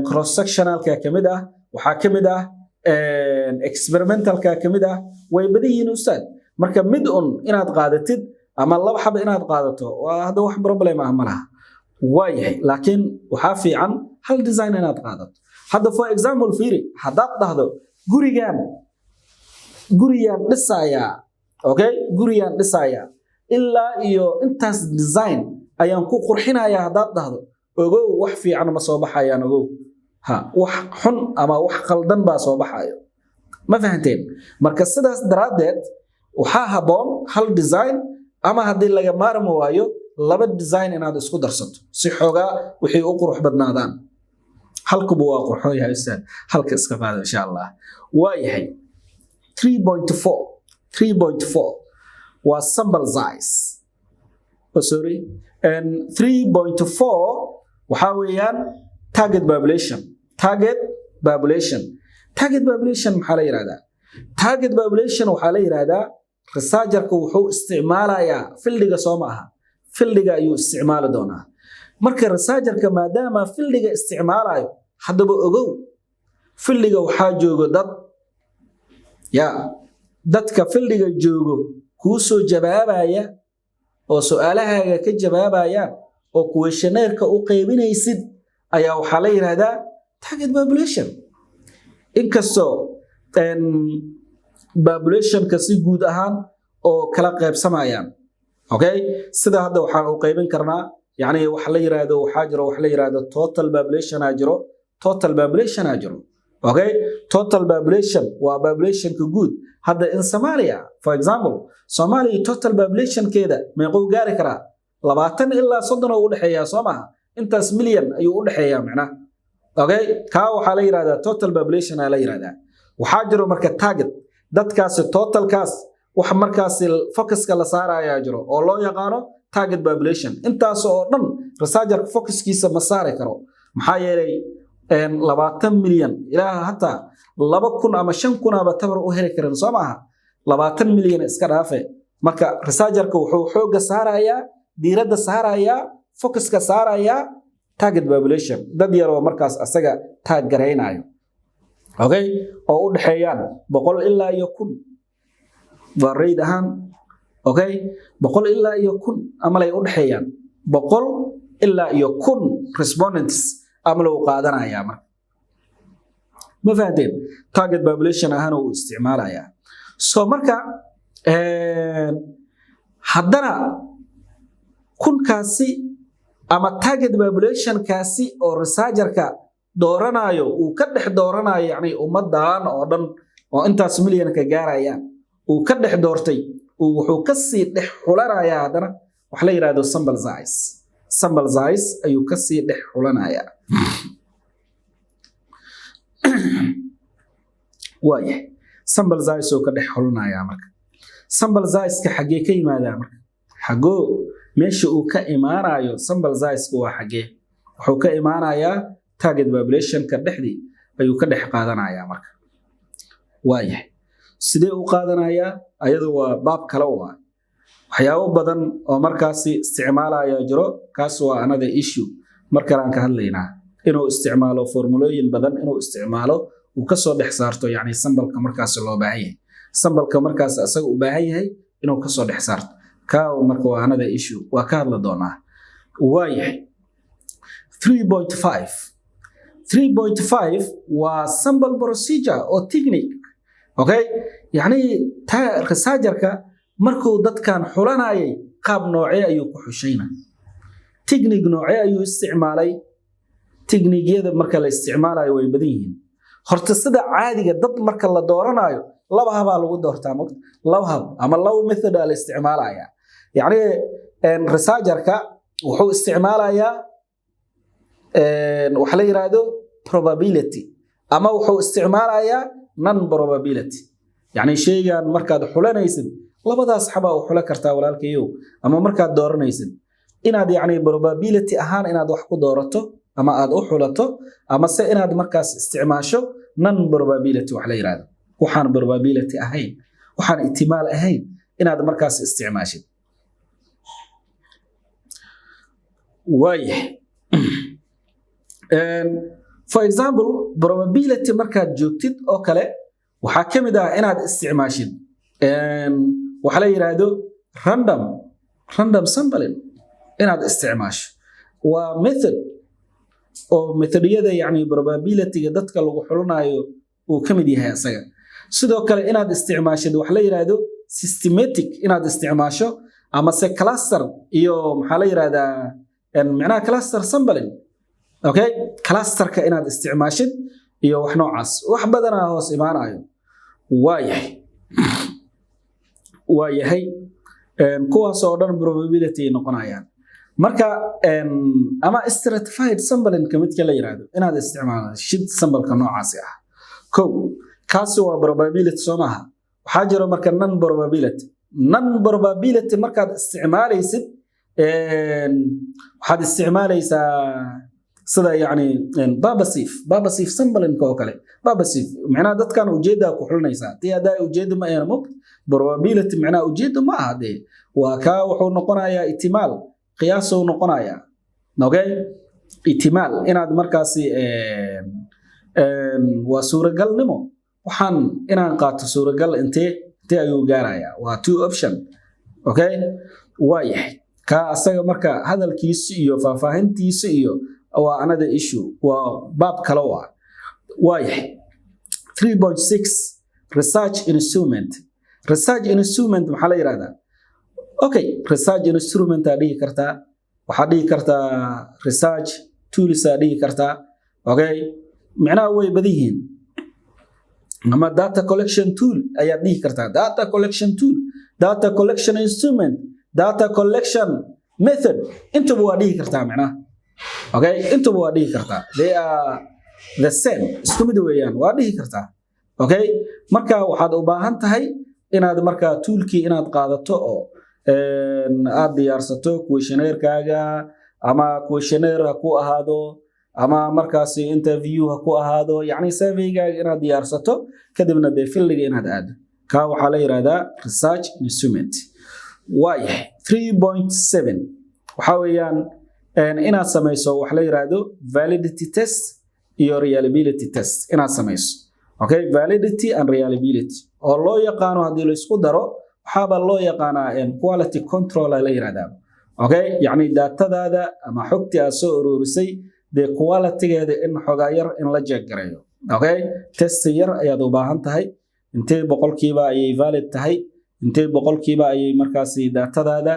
cross sectional-ka ka mid ah, waxaa ka mid ah experimental-ka ka mid ah. Way badan yihiin, ustaad. Marka mid un inaad qaadatid ama laba xaba inaad qaadato waa hadda wax problem ah ma laha. Waayahay, laakiin waxaa fiican hal design inaad qaadato. Hadda, for example, fiiri, haddaad dhahdo gurigan guriyaan dhisayaa, okay, guriyaan dhisayaa, ilaa iyo intaas design ayaan ku qurxinayaa haddaad dhahdo, ogow wax fiican ma soo baxayaan. Ogow, ha, wax xun ama wax khaldan baa soo baxayo. Ma fahanteen? Marka sidaas daraaddeed waxaa habboon hal design, ama haddii laga maarmi waayo laba design inaad isku darsato si xoogaa wixii u qurux badnaadaan. Halkuba waa qurxoon yahay, ustaad, halka iska qaado insha Allah. Waa yahay, 3.4, 3.4 waa sample size. Oh, sorry, and 3.4 waxaa weeyaan target population. Target population. Target population maxaa la yidhahdaa? Target population waxaa la yidhahdaa researcherka wuxuu isticmaalayaa fieldiga, soo ma aha? Fieldiga ayuu isticmaali doonaa. Marka researcherka maadaama fieldiga isticmaalayo, haddaba ogow, fieldiga waxaa joogo dad ya dadka fieldiga joogo kuu soo jawaabaya oo su'aalahaaga ka jawaabayaan oo questionnaire-ka u qaybinaysid ayaa waxaa la yidhahdaa target population. Inkastoo populationka si guud ahaan oo kala qaybsamayaan, okay, sida hadda waxaan u qaybin karnaa, yani waxa la yiraahdo, waxaa jiro wax la yiraahdo total population aa jiro. Total population aa jiro, okay. Total population waa populationka guud. Hadda in Somalia, for example, Somalia total populationkeeda meequu gaari karaa? 20 ilaa 30 oo u dhexeeya, soo maaha? Intaas milyan ayuu u dhexeeyaa macnaha, okay. Kaa waxaa la yidhahdaa total population aa la yidhahdaa. Waxaa jiro marka target dadkaasi, totalkaas wax markaasi focuska la saarayaa jiro oo loo yaqaano target population. Intaas oo dhan researcherka focuskiisa ma saari karo. Maxaa yeelay 20 milyan ilaa hataa 2000 ama 5000 aba tabar u heli karin, soo maaha? 20 milyan iska dhaafe. Marka researcherka wuxuu xoogga saarayaa, diiradda saarayaa, focuska saarayaa target population, dad yaroo markaas asaga target garaynayo, okay, oo u dhexeeyaan 100 ilaa iyo 1000, waa rayd ahaan, okay. 100 ilaa iyo 1000 ama lay u dhexeeyaan, 100 ilaa iyo 1000 respondents ama lagu qaadanayaa. Marka ma fahanteen? Target population ahaan uu isticmaalayaa. So marka haddana kunkaasi ama target populationkaasi oo researcherka dooranayo, uu ka dhex dooranayo, yani ummadan oo dhan oo intaas milyanka gaarayaan uu ka dhex doortay, uu wuxuu ka sii dhex xulanayaa haddana wax la yidhahdo sample size. Sample size ayuu ka sii dhex xulanayaa. Waayahay, sample size oo ka dhex xulanayaa. Marka sample size-ka xaggee ka yimaadaa? Marka xagoo meesha uu ka imaanayo sample size-ka waa xaggee? Wuxuu ka imaanayaa target population-ka dhexdii ayuu ka dhex qaadanayaa. Marka waayahay, sidee u qaadanayaa? Ayadu waa baab kale waa waxyaabo badan oo markaasi isticmaalaya jiro. Kaas waa another issue, mar kale aan ka hadlaynaa. Inuu isticmaalo formulooyin badan, inuu isticmaalo, uu kasoo dhex saarto yani sampleka markaasi loo baahan yahay, sampleka markaas asaga u baahan yahay inuu kasoo dhex saarto, ka marka waa another issue, waa ka hadli doonaa. Waayahay, 3.5. 3.5 waa sample procedure oo technique, okay. Yani researcherka markuu dadkan xulanayay, qaab noocee ayuu ku xushayna? Technique noocee ayuu isticmaalay? Techniqueyada marka la isticmaalayo way badan yihiin. Horta sida caadiga dad marka la dooranayo laba habaa lagu doortaa mogta, laba hab ama laba method aa la isticmaalaya. Yacni researcherka wuxuu isticmaalayaa waxa la yiraahdo probability ama wuxuu isticmaalayaa non probability. Yacni shaygan markaad xulanaysid labadaas xabaa u xulan kartaa, walaalkayow, ama markaad dooranaysid inaad yacni probability ahaan inaad wax ku doorato ama aad u xulato, ama se inaad markaas isticmaasho non probability wax la yiraahdo, waxaan probability ahayn, waxaan ihtimaal ahayn inaad markaas isticmaashid. Waayahay, for example, probability markaad joogtid oo kale waxaa ka mid ah inaad isticmaashid waxa la yiraahdo random sampling. Inaad isticmaasho waa method oo methodyada yani probability-ga dadka lagu xulanayo uu ka mid yahay asaga. Sidoo kale inaad isticmaashid wax la yiraahdo systematic, inaad isticmaasho ama se cluster iyo maxaa la yiraahdaa, micnaha cluster sampling, okay, clusterka inaad isticmaashid iyo wax noocaas, wax badanaa hoos imaanayo. Waayahay, kuwaas oo dhan probability ay noqonayaan. Marka ama stratified sampling ka midka la yiraahdo inaad isticmaashid, sampleka noocaasi ah. Kow, kaasi waa probability, soo maaha? Waxaa jiro marka non probability. Non probability markaad isticmaalaysid, waxaad isticmaalaysaa Sida yacni purposive sampling oo kale. Purposive macnaha dadkan ujeeddaa ku xulinaysaa. Tii haddaa ujeedda ma ahna mogt, probability macnaha ujeedda ma aha. Dee waa kaa, wuxuu noqonayaa itimaal, qiyaasuu noqonayaa. Okay, itimaal inaad markaasi waa suuragalnimo, waxaan inaan qaato suuragal intee ayuu gaarayaa? Waa two option. Okay, waa yahay kaa asaga. Marka hadalkiisu iyo faahfaahintiisu iyo waa another issue, waa baab kale. Waa yahay. 3.6, research instrument. Research instrument maxaa la yidhahdaa? Okay, research instrument aa dhihi kartaa, waxaa dhihi kartaa research tools aa dhihi kartaa. Okay, micnaha way badan yihiin. Ama data collection tool ayaad dhihi kartaa, data collection tool, data collection instrument, data collection method, intuba waa dhihi kartaa micnaha. Okay, intuba waa dhihi kartaa, they are the same, isku mid weeyaan, waa dhihi kartaa. Okay, marka waxaad u baahan tahay inaad marka toolkii inaad qaadato oo aad diyaarsato questionnaire-kaaga, ama questionnaire ha ku ahaado ama markaasi interview ha ku ahaado, yacni surveygaaga inaad diyaarsato, kadibna dee fieldiga inaad aado. Kaa waxaa la yidhahdaa research instrument. Waayahay. 3.7 waxaa weeyaan inaad samayso wax la yidhaahdo validity test iyo reliability test inaad samayso. Okay, validity and reliability oo loo yaqaano, haddii la isku daro, waxaaba loo yaqaanaa quality control la yidhahdaa. Okay, yacni datadaada ama xogtii aad soo ururisay dee qualitygeeda in xogaa yar in la check gareeyo. Okay, test yar ayaad u baahan tahay. Intee boqolkiiba ayay valid tahay? Intee boqolkiiba ayay markaasi datadaada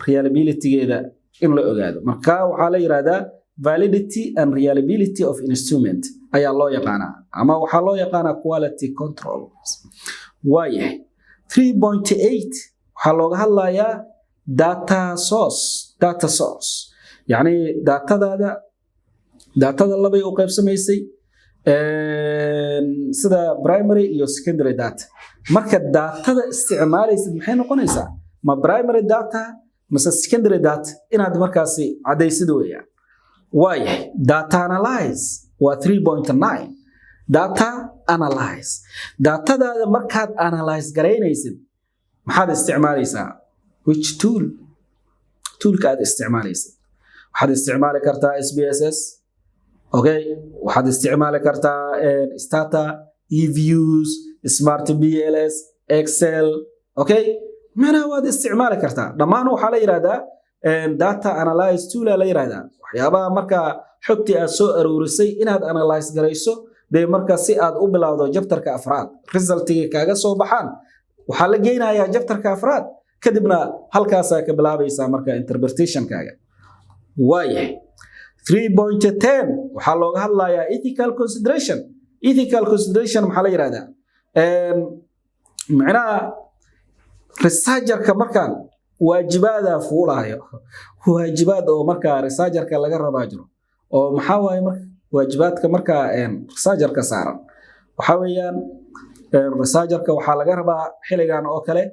reliabilitygeeda in la ogaado? Marka waxaa la yidhahdaa validity and reliability of instrument ayaa loo yaqaanaa, ama waxaa loo yaqaanaa quality control. Waayahay. 3.8 waxaa looga hadlayaa data source. Data source yacni datadaada, datada labay u qaybsamaysay, sida primary iyo secondary data. Marka datada isticmaalaysid maxay noqonaysaa? Ma primary data mase secondary data? Inaad markaasi caddaysid weeyaan. Waayahay. Data analyze waa 3.9. Data analyze, datadaada markaad analyze garaynaysid maxaad isticmaalaysaa? Which tool? Toolka aad isticmaalaysid, waxaad isticmaali kartaa SPSS. Okay, waxaad isticmaali kartaa Stata, EViews, Smart PLS, Excel. Okay, macnaha waad isticmaali kartaa dhammaan. Waxaa la yidhahdaa data analyze tool la yidhahdaa, waxyaabaha marka xogtii aad soo aruurisay inaad analyze garayso. Dee marka si aad u bilowdo chapterka afraad, resultigii kaaga soo baxaan waxaa la geynayaa chapterka afraad, kadibna halkaasaa ka bilaabaysaa marka interpretationkaaga. Waayahay. 3.10 waxaa looga hadlayaa ethical consideration. Ethical consideration maxaa la yidhahdaa? Macnaha researcherka markaan waajibaadaa fuulaayo, waajibaad oo markaa researcherka laga rabaa jiro. Oo maxaa waaye marka waajibaadka markaa researcherka saaran? Waxaa weeyaan researcherka waxaa laga rabaa xiligan oo kale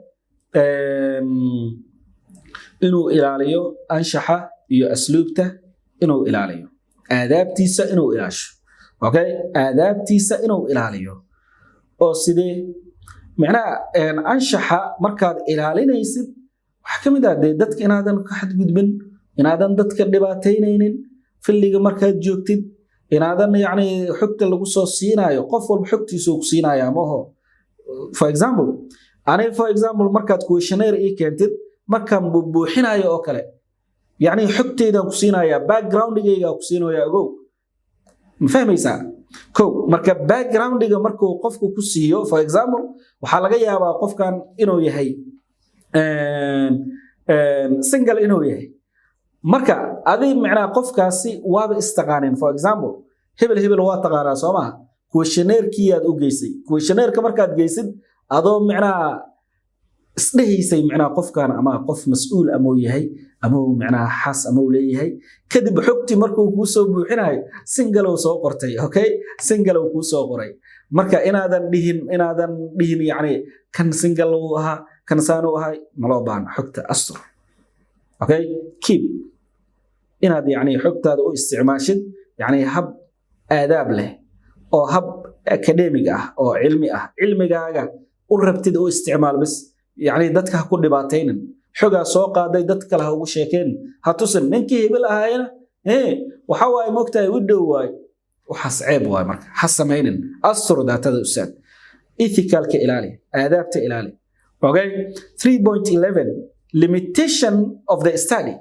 inuu ilaaliyo anshaxa iyo asluubta, inuu ilaaliyo aadaabtiisa, inuu ilaasho. Okay, aadaabtiisa inuu ilaaliyo. Oo sidee macnaha anshaxa markaad ilaalinaysid? Waxaa ka mid ah dee dadka inaadan ka xadgudbin, inaadan dadka dhibaataynaynin fieldiga markaad joogtid, inaadan yacni xogta lagu soo siinaayo, qof walba xogtiisu ku siinayaa maho. For example, ani, for example, markaad questionnaire ii keentid, markaan buuxinayo oo kale, yacni xogteydaan ku siinayaa, backgroundigaygaa ku siinaya. Ogow, ma fahmaysaa? Ko marka backgroundiga markuu qofku ku siiyo, for example, waxaa laga yaabaa qofkan inuu yahay single inuu yahay. Marka adi macnaha qofkaasi waaba istaqaanin. For example, hebel hebel waa taqaanaa, soo maha? Questionnaire-kii aad u geysay. Questionnaire-ka markaad geysid, adoo macnaha isdhehaysay macnaha qofkan ama qof mas-uul ama uu yahay ama uu macnaha xaas ama uu leeyahay, kadib xogtii markuu kuu soo buuxinayo single uu soo qortay. Okay, single uu kuu soo qoray. Marka inaadan dhihin yacni kan single uu ahaa, kan saan uu ahay, ma loo baahna. Xogta astur. Okay, keep inaad yacni xogtaada u isticmaashid Yani hab aadaab leh oo hab academic ah oo cilmi ah, cilmigaaga u rabtid u isticmaal bis. Yani dadka ha ku dhibaataynin. Xogaa soo qaaday, dad kale ha ugu sheekeen, ha tusin ninkii hebel ahaayna waxa waaye, moogtahay, u dhow waaye. Waxaas ceeb waaye. Marka ha samaynin. Astur daatada, ustaad. Ethicalka ilaali, aadaabta ilaali. Okay, 3.11, limitation of the study.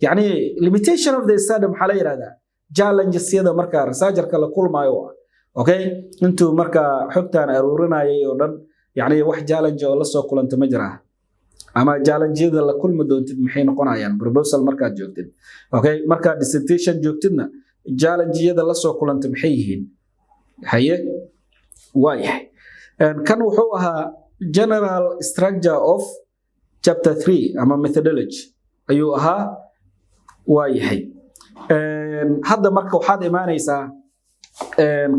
Yani limitation of the study maxaa la yidhahdaa? Challengesyada marka researcherka la kulmaayo ah. Okay, intuu marka xogtan aruurinayay oo dhan, yani wax challenge oo la soo kulanta ma jiraa? Ama challengeyada la kulmi doontid maxay noqonayaan proposal markaad joogtid? Okay, markaad dissertation joogtidna, challengeyada la soo kulanta maxay yihiin? Haye, waayahay. Kan wuxuu ahaa general structure of chapter 3 ama methodology ayuu ahaa. Waayahay, hadda marka waxaad imaanaysaa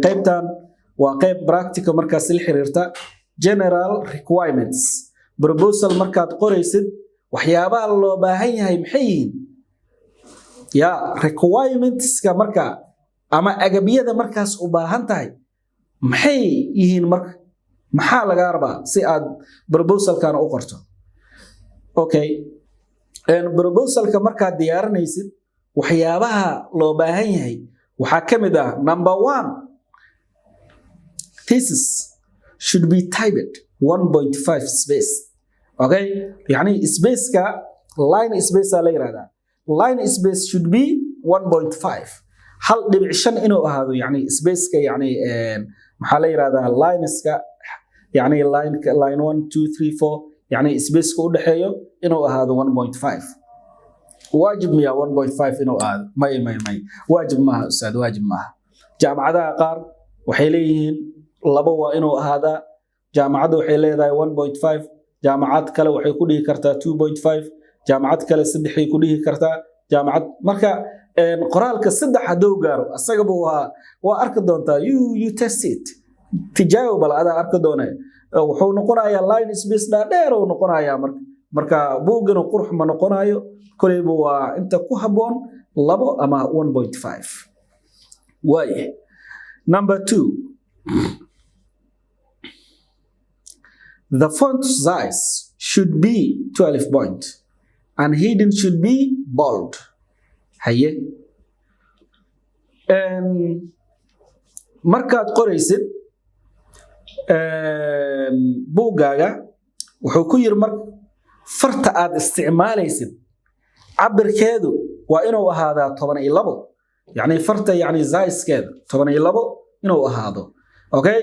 qaybtan, waa qayb practical markaas la xiriirta general requirements. Proposal markaad qoraysid, waxyaabaha loo baahan yahay maxay yihiin? Ya requirementska marka ama agabyada markaas u baahan tahay maxay yihiin? Marka maxaa lagaa rabaa si aad proposalkan u qorto? Okay, proposalka markaad diyaarinaysid, waxyaabaha loo baahan yahay waxaa ka mid ah: number one, thesis should be typed 1.5 space. Okay, yani spaceka, line space la yiraahdaa, line space should be 1.5, 1.5 inuu ahaado. Yani spaceka, yani maxaa la yiraahdaa, lineska, yani line, line 1, 2, 3, 4, yani spaceka u dhexeeyo inuu ahaado 1.5. Waajib miya 1.5 inuu ahaado? May, may, may, waajib maaha, ustaad, waajib maaha. Jaamacadaha qaar waxay leeyihiin labo waa inuu ahaadaa, jaamacadda waxay leedahay 1.5, jaamacad kale waxay ku dhihi kartaa 2.5, jaamacad kale saddexay ku dhihi kartaa. Jaamacad marka qoraalka saddex hadduu gaaro, asagaba waa arki doontaa. You test it, tijaabo bal, adaa arki doone. Wuxuu noqonayaa line space dhaadheer uu noqonayaa. Marka buuggana qurux ma noqonayo. Koleyba waa inta ku habboon labo ama 1.5. Waaye, number two, the font size should be 12 point and heading should be bold. Haye, markaad qoraysid buuggaaga, wuxuu ku yiri mar farta aad isticmaalaysid cabirkeedu waa inuu ahaadaa 12, yani farta, yani sizekeeda 12 inuu ahaado. Okay,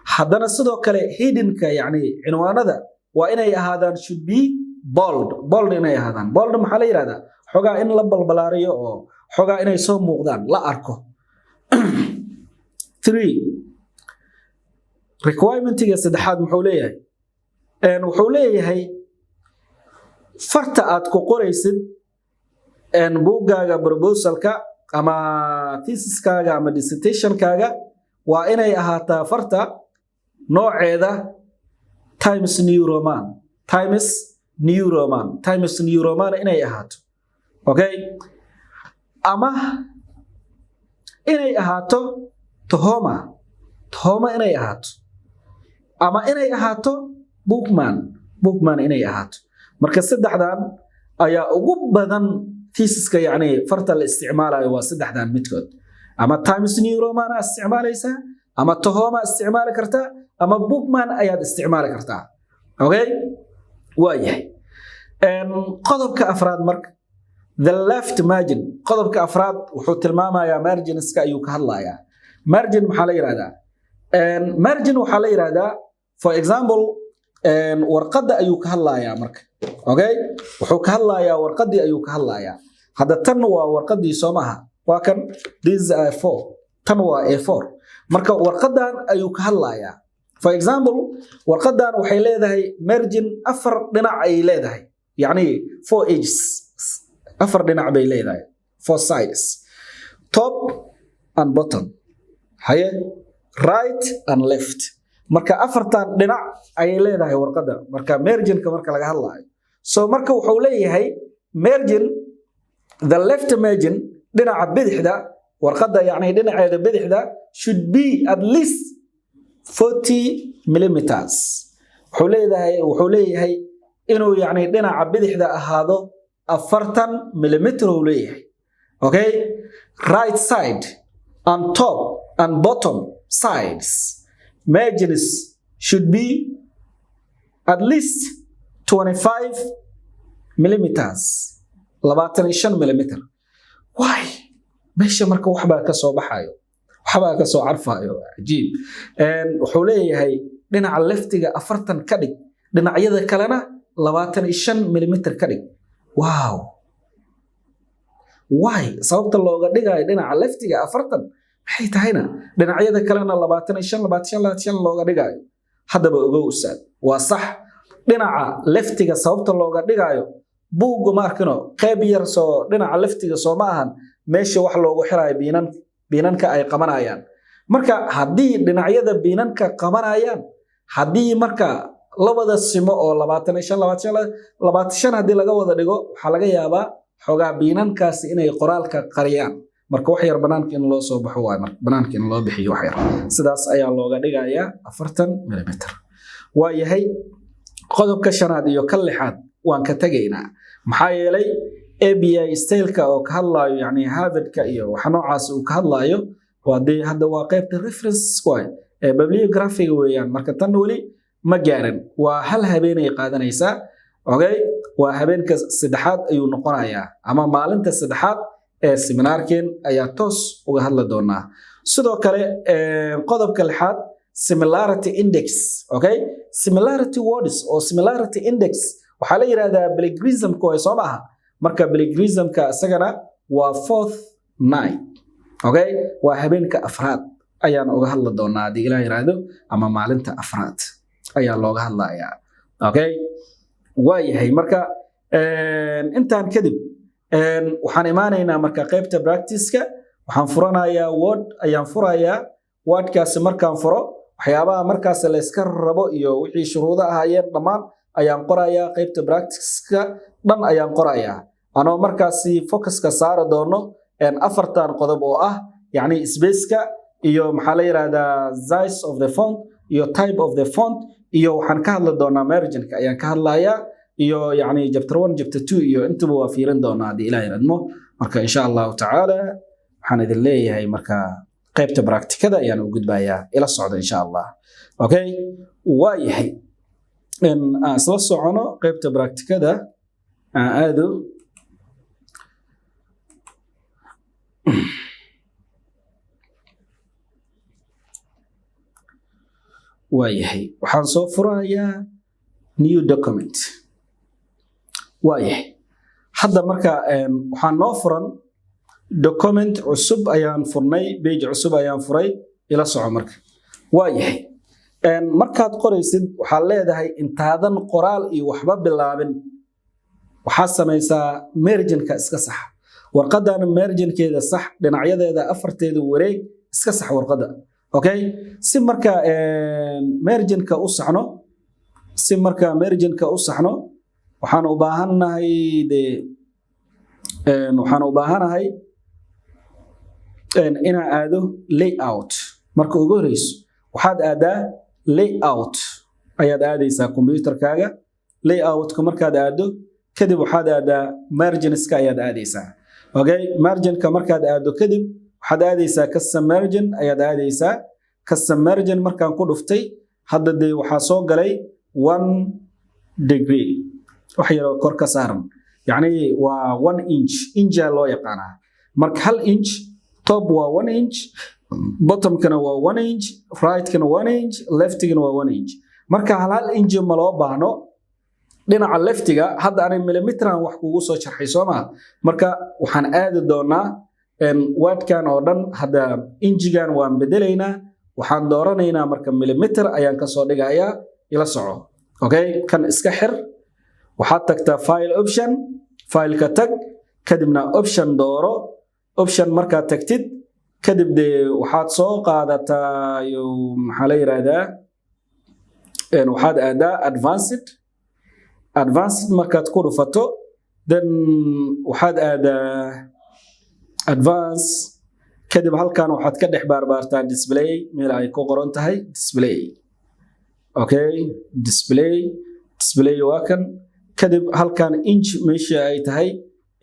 haddana sidoo kale headingka, yani cinwaanada, waa inay ahaadaan should be bold, bold inay ahaadaan. Bold maxaa la yidhahdaa? Xogaa in la balbalaariyo oo xogaa inay soo muuqdaan, la arko. Three, requirementiga saddexaad muxuu leeyahay? Wuxuu leeyahay farta aad ku qoraysid buuggaaga proposalka ama thesiskaaga ama dissertationkaaga waa inay ahaataa farta nooceeda Times New Roman, Times New Roman, Times New Roman inay ahaato. Okay, ama inay ahaato Tahoma, Tahoma inay ahaato, ama inay ahaato Bookman, Bookman inay ahaato. Marka saddexdan ayaa ugu badan thesiska, yacni farta la isticmaalayo waa saddexdan midkood: ama Times New Roman aa isticmaalaysaa, ama Tahoma isticmaali kartaa, ama Bookman ayaad isticmaali kartaa. Okay, waa yahay. Qodobka afraad marka, the left margin. Qodobka afraad wuxuu tilmaamayaa marginska ayuu ka hadlayaa. Margin maxaa la yidhahdaa? Margin waxaa la yidhahdaa, for example, warqadda ayuu ka hadlayaa marka. Okay, wuxuu ka hadlayaa warqaddii ayuu ka hadlayaa. Hadda tan waa warqaddii, soo maaha? Waa kan, this is A4, tan waa A4. Marka warqaddan ayuu ka hadlayaa. For example, warqaddan waxay leedahay margin, afar dhinac ayay leedahay, yacni four edges, afar dhinac bay leedahay, four sides: top and bottom, haye, right and left. Marka afartan dhinac ayay leedahay warqadda marka marginka marka laga hadlaayo. So marka wuxuu leeyahay margin, the left margin, dhinaca bidixda, Warqadda yacni dhinaceeda bidixda should be at least 40 millimeters. Wuxuu leeyahay inuu yacni dhinaca bidixda ahaado 40 millimeter uu leeyahay. Okay, right side and top and bottom sides margins should be at least 25 millimeters, 25 millimeter. Why? Meesha marka waxbaa ka soo baxayo, waxbaa ka soo carfayo, cajiib. Wuxuu leeyahay dhinaca leftiga 40 ka dhig, dhinacyada kalena 25 millimeter ka dhig. Wow, why? Sababta looga dhigayo dhinaca leftiga 40 maxay tahayna, dhinacyada kalena 25, 25, 25 looga dhigayo? Haddaba ogow, ustaad, waa sax. Dhinaca leftiga sababta looga dhigayo, buugga ma arkino qayb yar soo dhinaca leftiga soo ma ahan meesha wax loogu xirayo biinan, biinanka ay qabanayaan. Marka haddii dhinacyada biinanka qabanayaan, haddii marka labada simo oo 25, 25, 25 haddii laga wada dhigo, waxaa laga yaabaa xoogaa biinankaasi inay qoraalka qariyaan. Marka wax yar banaanka in loo soo baxo waay, marka banaanka in loo bixiyo wax yar, sidaas ayaa looga dhigayaa 40 millimeter. Waa yahay, qodobka shanaad iyo ka lixaad waan ka tegaynaa, maxaa yeelay APA styleka oo ka hadlaayo, yani Harvardka iyo waxa noocaas uu ka hadlaayo, waa dee hadda waa qaybta reference waay ee bibliographiga weeyaan. Marka tan weli ma gaarin, waa hal habeenay qaadanaysaa. Okay, waa habeenka saddexaad ayuu noqonayaa ama maalinta saddexaad ee seminaarkeen ayaa toos uga hadli doonaa. Sidoo kale qodobka lixaad, similarity index. Okay, similarity words oo similarity index waxaa la yidhahdaa plagiarismka way soo maaha. Marka plagiarismka isagana waa fourth night. Okay, waa habeenka afraad ayaan uga hadli doonaa haddii Ilaah yiraahdo, ama maalinta afraad ayaa looga hadlayaa. Okay, waa yahay. Marka intaan kadib waxaan imaanaynaa marka qaybta practice-ka. Waxaan furanayaa Word ayaan furayaa. Wordkaasi markaan furo, waxyaabaha markaas la iska rabo iyo wixii shuruudo ahaayeen dhammaan ayaan qorayaa. Qaybta practice-ka dhan ayaan qorayaa, anoo markaasi focuska saari doono afartan qodob oo ah yacni spaceka iyo maxaa la yidhahdaa, size of the font iyo type of the font, iyo waxaan ka hadli doonaa marginka ayaan ka hadlayaa, iyo yacni chapter 1, chapter 2 iyo intaba waa fiirin doonaa haddii Ilaah yidhaahdo. Marka insha Allahu tacaala waxaan idin leeyahay, marka qaybta practicada ayaan u gudbayaa, ila socda insha Allah. Okay, waa yahay, in aan isla socono qaybta practicada aan aado. Waa yahay, waxaan soo furayaa new document. Waa yahay, hadda marka waxaan noo furan document cusub ayaan furnay, page cusub ayaan furay. Ila soco marka. Waa yahay, markaad qoraysid waxaad leedahay, intaadan qoraal iyo waxba bilaabin, waxaad samaysaa marginka iska sax. Warqadan marginkeeda sax, dhinacyadeeda afarteeda wareeg iska sax warqadda. Okay, si marka marginka u saxno, si marka marginka u saxno, waxaan u baahannahay de waxaan u baahanahay inaan aado layout. Marka ugu horeyso waxaad aadaa layout ayaad aadaysaa computerkaaga. Layoutka markaad aado kadib, waxaad aadaa marginska ayaad aadaysaa. Okay, marginka markaad aado kadib, waxaad aadaysaa custom margin ayaad aadaysaa. Custom margin markaan ku dhuftay hadda, dee waxaa soo galay 1 degree, wax yaroo kor ka saaran, yacni waa 1 inch, incha loo yaqaanaa. Marka 1 inch top waa 1 inch, bottomkana waa 1 inch, rightkana 1 inch, leftigana waa 1 inch. Marka hal hal inch ma loo baahno dhinaca leftiga. Hadda ani millimetran wax kugu soo sharxay soo maha. Marka waxaan aadi doonaa Wordkan oo dhan, hadda injigan waan bedelaynaa, waxaan dooranaynaa marka millimeter ayaan kasoo dhigayaa. Ila soco. Okay, kan iska xir. Waxaad tagtaa file option, fileka tag, kadibna option dooro. Option markaad tagtid kadib, dee waxaad soo qaadataa, maxaa la yiraahdaa, waxaad aadaa advanced. Advanced markaad ku dhufato, then waxaad aadaa advance, Kadib halkan waxaad ka dhex baarbaartaa display, meel ay ku qoran tahay display. Okay, display, display waa kan. Kadib halkan inch meesha ay tahay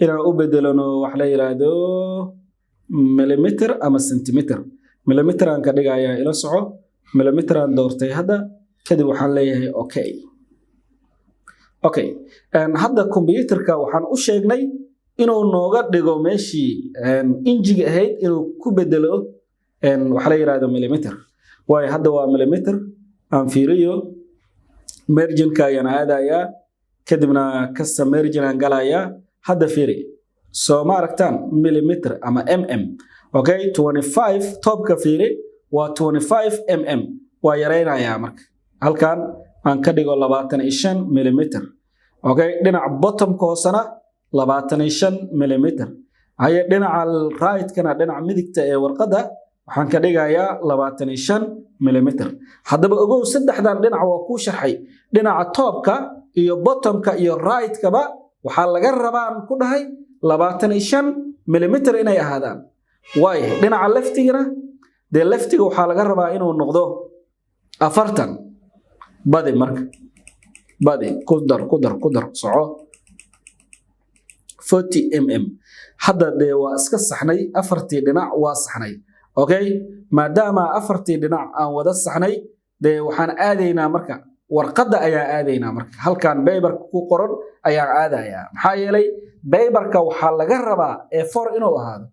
inaan u bedelano wax la yiraahdo millimeter ama centimeter. Millimeter aan ka dhigayaa, ila soco. Millimeter aan doortay hadda. Kadib waxaan leeyahay okay. Okay, hadda computerka waxaan u sheegnay inuu nooga dhigo meeshii injiga ahayd inuu ku bedelo waxa la yiraahdo millimeter. Waayo, hadda waa millimeter. Aan fiiriyo, marginka ayaan aadayaa, kadibna custom margin aan galayaa. Hadda fiiri, soo ma aragtaan millimeter ama mm? Okay, 25 topka fiiri, waa 25 mm. Waa yaraynayaa marka, halkan aan ka dhigo 25 millimeter. Okay, dhinaca bottomka hoosena 25 millimeter. Haye, dhinaca right-kana, dhinaca midigta ee warqadda, waxaan ka dhigayaa 25 millimeter. Haddaba ogow, saddexdan dhinac waa kuu sharxay. Dhinaca topka iyo bottomka iyo right-kaba waxaa laga rabaan ku dhahay 25 millimeter inay ahaadaan. Waayo, dhinaca leftigana dee, leftiga waxaa laga rabaa inuu noqdo 40. Badi marka, badi, ku dar, ku dar, ku dar, soco, 40 mm. Hadda dee waa iska saxnay, afartii dhinac waa saxnay. Okay, maadaama afartii dhinac aan wada saxnay, dee waxaan aadaynaa marka warqadda ayaan aadaynaa. Marka halkan paperka ku qoran ayaan aadayaa. Maxaa yeelay paperka waxaa laga rabaa A4 inuu ahaado,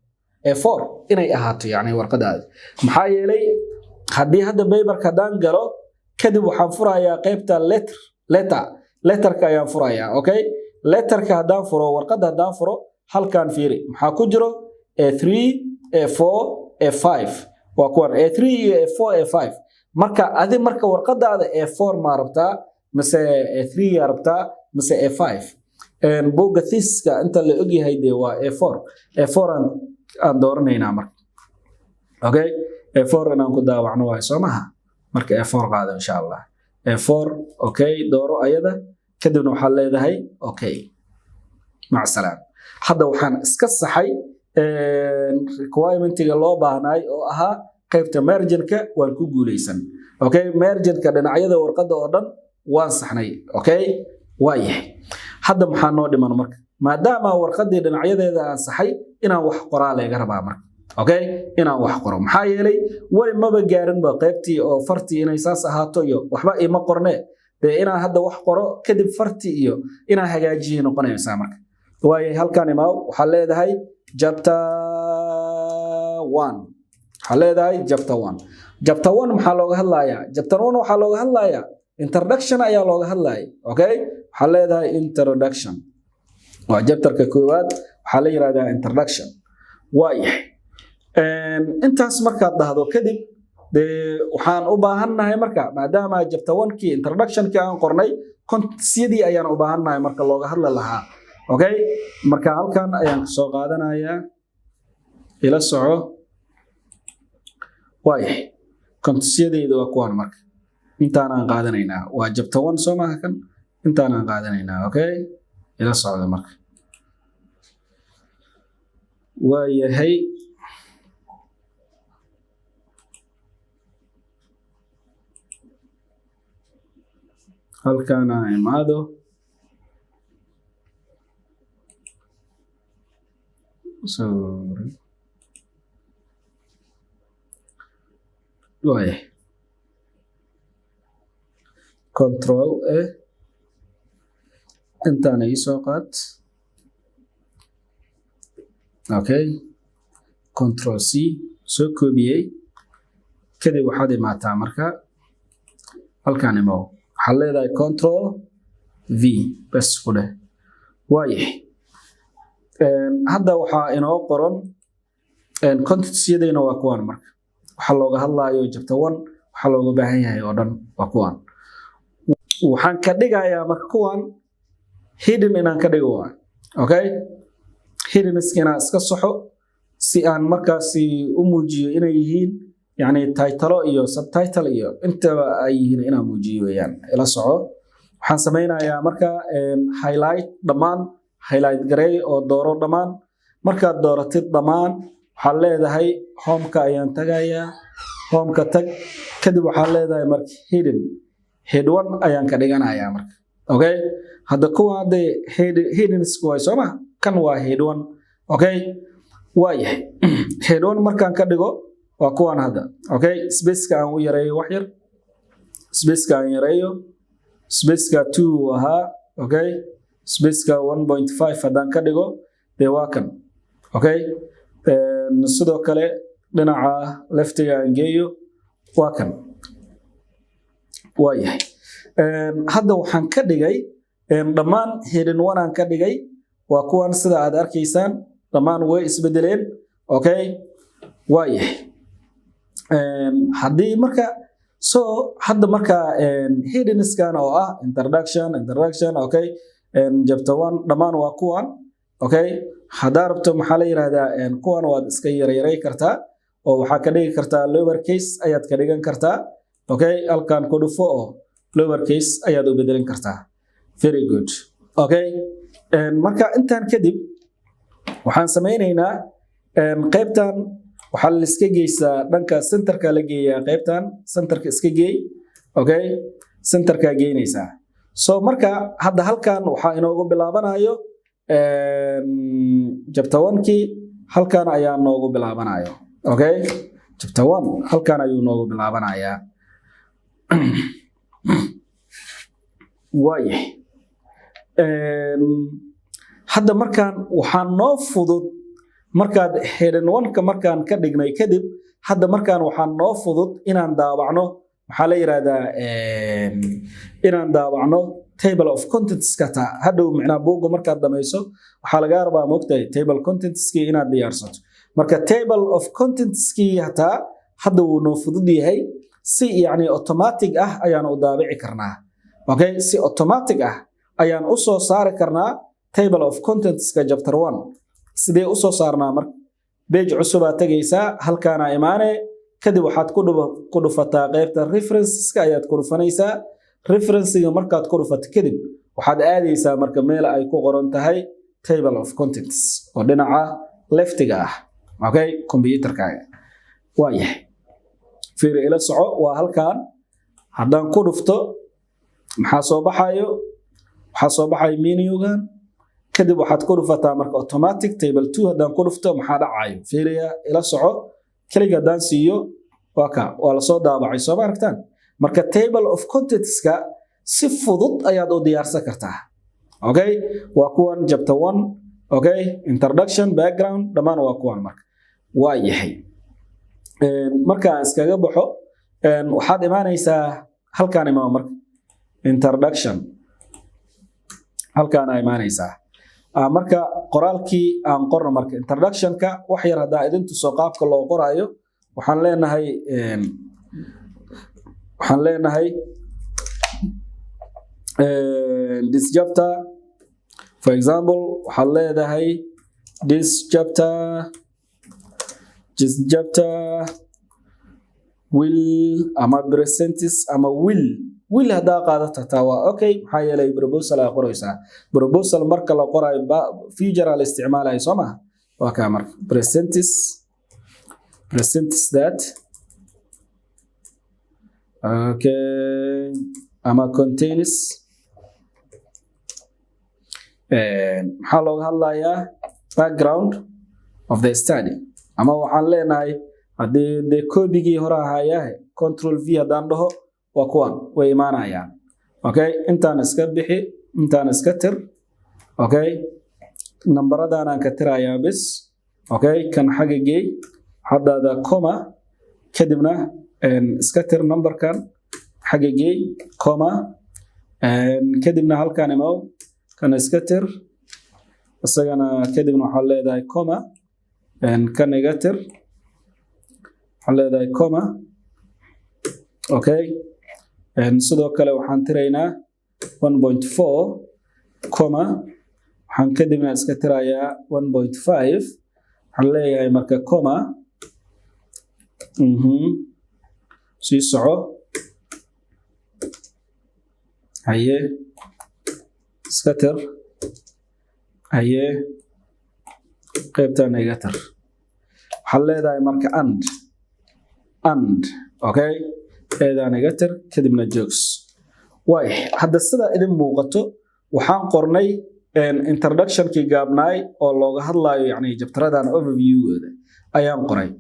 A4 inay ahaato yani warqadaada. Maxaa yeelay haddii hadda paperka haddaan galo, kadib waxaan furayaa qaybta letter, letter, letterka ayaan furayaa. Okay, letterka haddaan furo, warqadda haddaan furo, halkan fiiri maxaa ku jiro: A3, A4, A5. Waa kuwan A3 iyo A4, A5. Marka adi marka warqadaada A4 ma rabtaa mise A3 yaa rabtaa mise A5? Buugga thesiska inta la ogyahay dee waa A4. A4 aan dooranaynaa marka. Okay, A4 inaan ku daawacno waayo, soo maha? Marka A4 qaado, insha Allah, A4. Okay, dooro ayada, kadibna waxaad leedahay okay, mac salaam. Hadda waxaan iska saxay requirementiga loo baahnaay oo ahaa qaybta marginka. Waan ku guuleysan. Okay, marginka dhinacyada warqadda oo dhan waan saxnay. Okay, waa yahay. Hadda maxaa noo dhiman marka? Maadaama warqaddii dhinacyadeeda aan saxay, inaan wax qoraa laga rabaa marka. Okay, inaan wax qoro. Maxaa yeelay weli maba gaarinba qaybtii oo fartii inay saas ahaato iyo waxba ima qorne. Dee inaan hadda wax qoro, kadib farti iyo inaan hagaajiyo noqonaysaa marka. Waayo, halkan imaaw, waxaa leedahay chapter one. Waxaa leedahay chapter one. Chapter one maxaa looga hadlayaa? Chapter one waxaa looga hadlayaa introduction ayaa looga hadlaya. Okay, waxaa leedahay introduction. Waa chapterka koowaad, waxaa la yidhahdaa introduction. Waayahay, intaas markaad dhahdo kadib, dee waxaan u baahannahay marka, maadaama chapter one-kii introductionkii aan qornay, contentyadii ayaan u baahannahay marka looga hadli lahaa. Okay, marka halkan ayaan kasoo qaadanayaa, ila soco. Waayahay, contentyadeyda waa kuwaan. Marka intaanaan qaadanaynaa, waa chapter one, soo maaha kan? Intaanaan qaadanaynaa. Okay, ila socda marka. Waayahay, halkaan aan imaado. Sorry. Waayahay, Control A, intaana ii soo qaad. Okay, Control C, soo koobiyey. Kadib waxaad imaataa marka halkaan imow, waxaad leedahay Control V, bes ku dheh. Waayahay, hadda waxaa inoo qoran contentyadayna waa kuwan. Marka waxaa looga hadlaayo chapter one, waxaa looga baahan yahay oo dhan waa kuwan. Waxaan ka dhigayaa marka kuwan hidden inaan ka dhigo waa. Okay, hiddenska inaan iska saxo si aan markaasi u muujiyo inay yihiin yani title iyo subtitle iyo intaba ay yihiin inaan muujiyo weeyaan. Ila soco, waxaan sameynayaa marka highlight dhammaan, highlight gareey oo dooro dhammaan. Markaad dooratid dhammaan, Waxaad leedahay homeka ayaan tagayaa. Homeka tag, kadib waxaad leedahay marka heading, head one ayaan ka dhiganayaa marka. Okay, hadda kuwa hadda headings waay, soo ma? Kan waa head one. Okay, waayahay, head one markaan ka dhigo waa kuwan hadda. Okay, spaceka aan u yareeyo wax yar, spaceka aan yareeyo. Spaceka 2 ahaa. Okay, spaceka 1.5 haddaan ka dhigo, dee waa kan. Okay, sidoo kale dhinaca leftiga aan geeyo, waa kan. Waayahay, hadda waxaan ka dhigay dhammaan heading one aan ka dhigay. Waa kuwan sida aad arkaysaan, dhammaan way isbedeleen. Okay, waayahay, haddii marka, so hadda marka headingskan oo ah introduction, introduction, okay, chapter one, dhammaan waa kuwan. Okay, haddaa rabto, maxaa la yidhahdaa, kuwan waad iska yaryaray kartaa oo waxaa ka dhigi kartaa lower case ayaad ka dhigan kartaa. Okay, halkan ku dhufo oo lower case ayaad u bedelin kartaa. Very good. Okay, marka intaan kadib waxaan samaynaynaa qaybtan waxaa la iska geysaa dhanka centerka la geeyaa. Qaybtan centerka iska geey. Okay, centerka geynaysaa. So marka hadda halkan waxaa inoogu bilaabanayo chapter one-kii, halkan ayaa noogu bilaabanayo. Okay, chapter one halkan ayuu noogu bilaabanayaa. Waayahay, hadda markaan waxaa noo fudud markaad heading one-ka markaan ka dhignay kadib, hadda markaan waxaa noo fudud inaan daabacno, maxaa la yidhahdaa, inaan daabacno table of contentska. Ta hadhow micnaa buugga markaad dhamayso waxaa lagaa rabaa, moogtahay, table contentskii inaad diyaarsato. Marka table of contentskii hataa hadda wuu noo fudud yahay, si yacni automatic ah ayaan u daabici karnaa. Okay, si automatic ah ayaan u soo saari karnaa table of contentska chapter one. Sidee u soo saarnaa? Marka page cusubaa tegaysaa, halkaana imaane, kadib waxaad ku dhufataa qaybta referenceska ayaad ku dhufanaysaa. Referencega markaad ku dhufato kadib waxaad aadaysaa marka meel ay ku qoran tahay table of contents oo dhinaca leftiga ah. Okay, computerkaaga waayahay, fiiri, ila soco, waa halkan. Haddaan ku dhufto maxaa soo baxayo? Waxaa soo baxayo menugan. Kadib waxaad ku dhufataa marka automatic table 2. Haddaan ku dhufto maxaa dhacayo? Fiiriya, ila soco. Keliga haddaan siiyo, waa ka, waa lasoo daabacay, soo ma aragtaan? Marka table of contentska si fudud ayaad u diyaarsan kartaa. Okay, waa kuwan chapter 1. Okay, introduction, background, dhammaan waa kuwan. Marka waa yahay, marka aan iskaga baxo, waxaad imaanaysaa halkaan. Imaama marka introduction halkaan aa imaanaysaa. Marka qoraalkii aan qorno, marka introductionka wax yar haddaa idin tuso qaabka loo qoraayo, waxaan leenahay this chapter, for example, waxaad leedahay this chapter will ama presents ama will haddaa qaadato taa waa okay. Maxaa yeelay proposal aa qoraysaa. Proposal marka la qorayo future aa la isticmaalayo, soo maha? Waa kaa. Marka presents that, okay, ama contains. Maxaa looga hadlayaa? Background of the study. Ama waxaan leenahay, haddii dee koobigii hore ahaayahe, Control V haddaan dhaho, waa kuwan, way imaanayaan. Okay, intaan iska bixi, intaan iska tir. Okay, nambaradaanaan ka tirayaa bis. Okay, kan xagga geey haddaada, comma, kadibna iska tir numberkan, xagga geey, comma, kadibna halkan imow, kan iska tir isagana, kadibna waxaad leedahay comma, kan iga tir, waxaad leedahay comma. Okay, sidoo kale waxaan tiraynaa 1.4, comma, waxaan kadibna iska tirayaa 1.5. Waxaan leeyahay marka comma. Sii soco, haye, iska tir, haye, qaybtana iga tir. Waxaad leedahay marka and, okay, eedaan iga tir, kadibna jokes. Waay, hadda sida idin muuqato waxaan qornay introductionkii gaabnaay oo looga hadlayo, yani chapteradan overviewgooda ayaan qoray.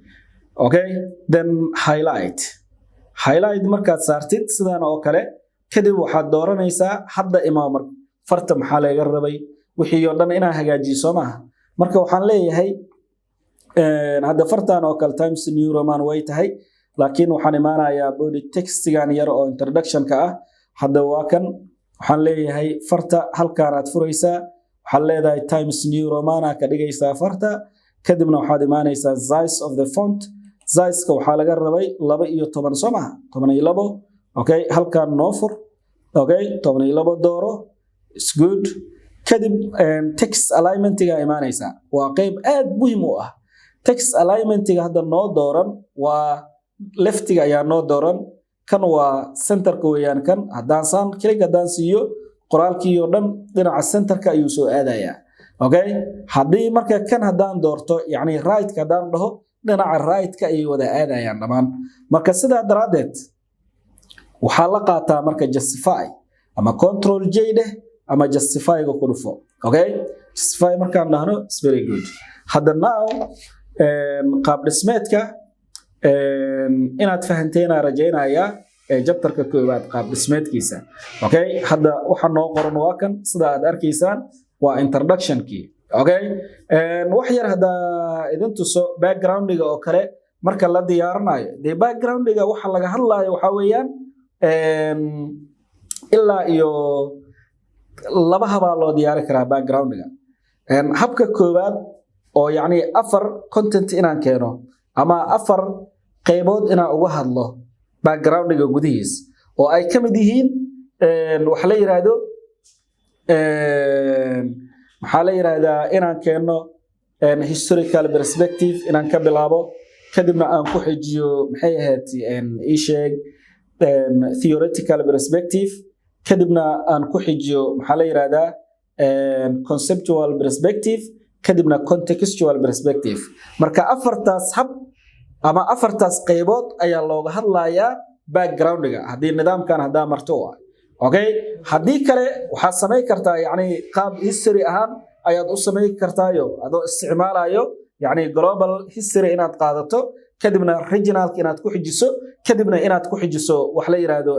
Okay, then highlight. Highlight markaad saartid sidan oo kale, kadib waxaad dooranaysaa hadda imaa mar farta maxaa laga rabay, wixii oo dhan inaan hagaajiyo, soo maaha? Marka waxaan leeyahay hadda fartan oo kale Times New Roman way tahay, laakiin waxaan imaanayaa body textigan yar oo introductionka ah. Hadda waa kan. Waxaan leeyahay farta halkaanaad furaysaa, waxaad leedahay Times New Romana ka dhigaysaa farta. Kadibna waxaad imaanaysaa size of the font. Sizeka waxaa laga rabay 12, soo maha? 12. Okay, halkaan noo fur. Okay, 12 dooro, is good. Kadib text alignmentiga imaanaysaa, waa qayb aad muhiim u ah. Text alignmentiga hadda noo dooran waa leftiga ayaa noo dooran. Kan waa centerka weeyaan. Kan haddaan saan click haddaan siiyo, qoraalkii oo dhan dhinaca centerka ayuu soo aadayaa. Okay, haddii marka kan haddaan doorto, yacni right-ka haddaan dhaho, dhinaca right-ka ayay wada aadayaan dhammaan. Marka sidaa daraaddeed waxaa la qaataa marka justify, ama Control J dheh ama justify-ga ku dhufo. Okay, justify markaan dhahno is very good. Hadda now qaab dhismeedka inaad fahanteena rajaynayaa chapterka koowaad qaab dhismeedkiisa. Okay, hadda waxa noo qoran waa kan, sida aad arkaysaan waa introductionkii. Okay, wax yar hadda idin tuso backgroundiga oo kale marka la diyaarinayo. Dee backgroundiga waxa laga hadlayo waxaa weeyaan ilaa iyo laba habaa loo diyaari karaa backgroundiga. Habka koowaad oo yacni afar content inaan keeno ama afar qaybood inaan uga hadlo backgroundiga gudihiis, oo ay ka mid yihiin waxa la yiraahdo, maxaa la yiraahdaa, inaan keeno historical perspective, inaan ka bilaabo, kadibna aan ku xijiyo, maxay ahayd, ii sheeg, theoretical perspective, kadibna aan ku xijiyo, maxaa la yiraahdaa, conceptual perspective, kadibna contextual perspective. Marka afartaas hab ama afartaas qaybood ayaa looga hadlayaa backgroundiga haddii nidaamkan haddaa marto u ah. Okay, haddii kale waxaad samayn kartaa, yacni qaab history ahaan ayaad u samayn kartaayo, adoo isticmaalayo yacni global history inaad qaadato, kadibna regionalka inaad ku xijiso, kadibna inaad ku xijiso wax la yiraahdo,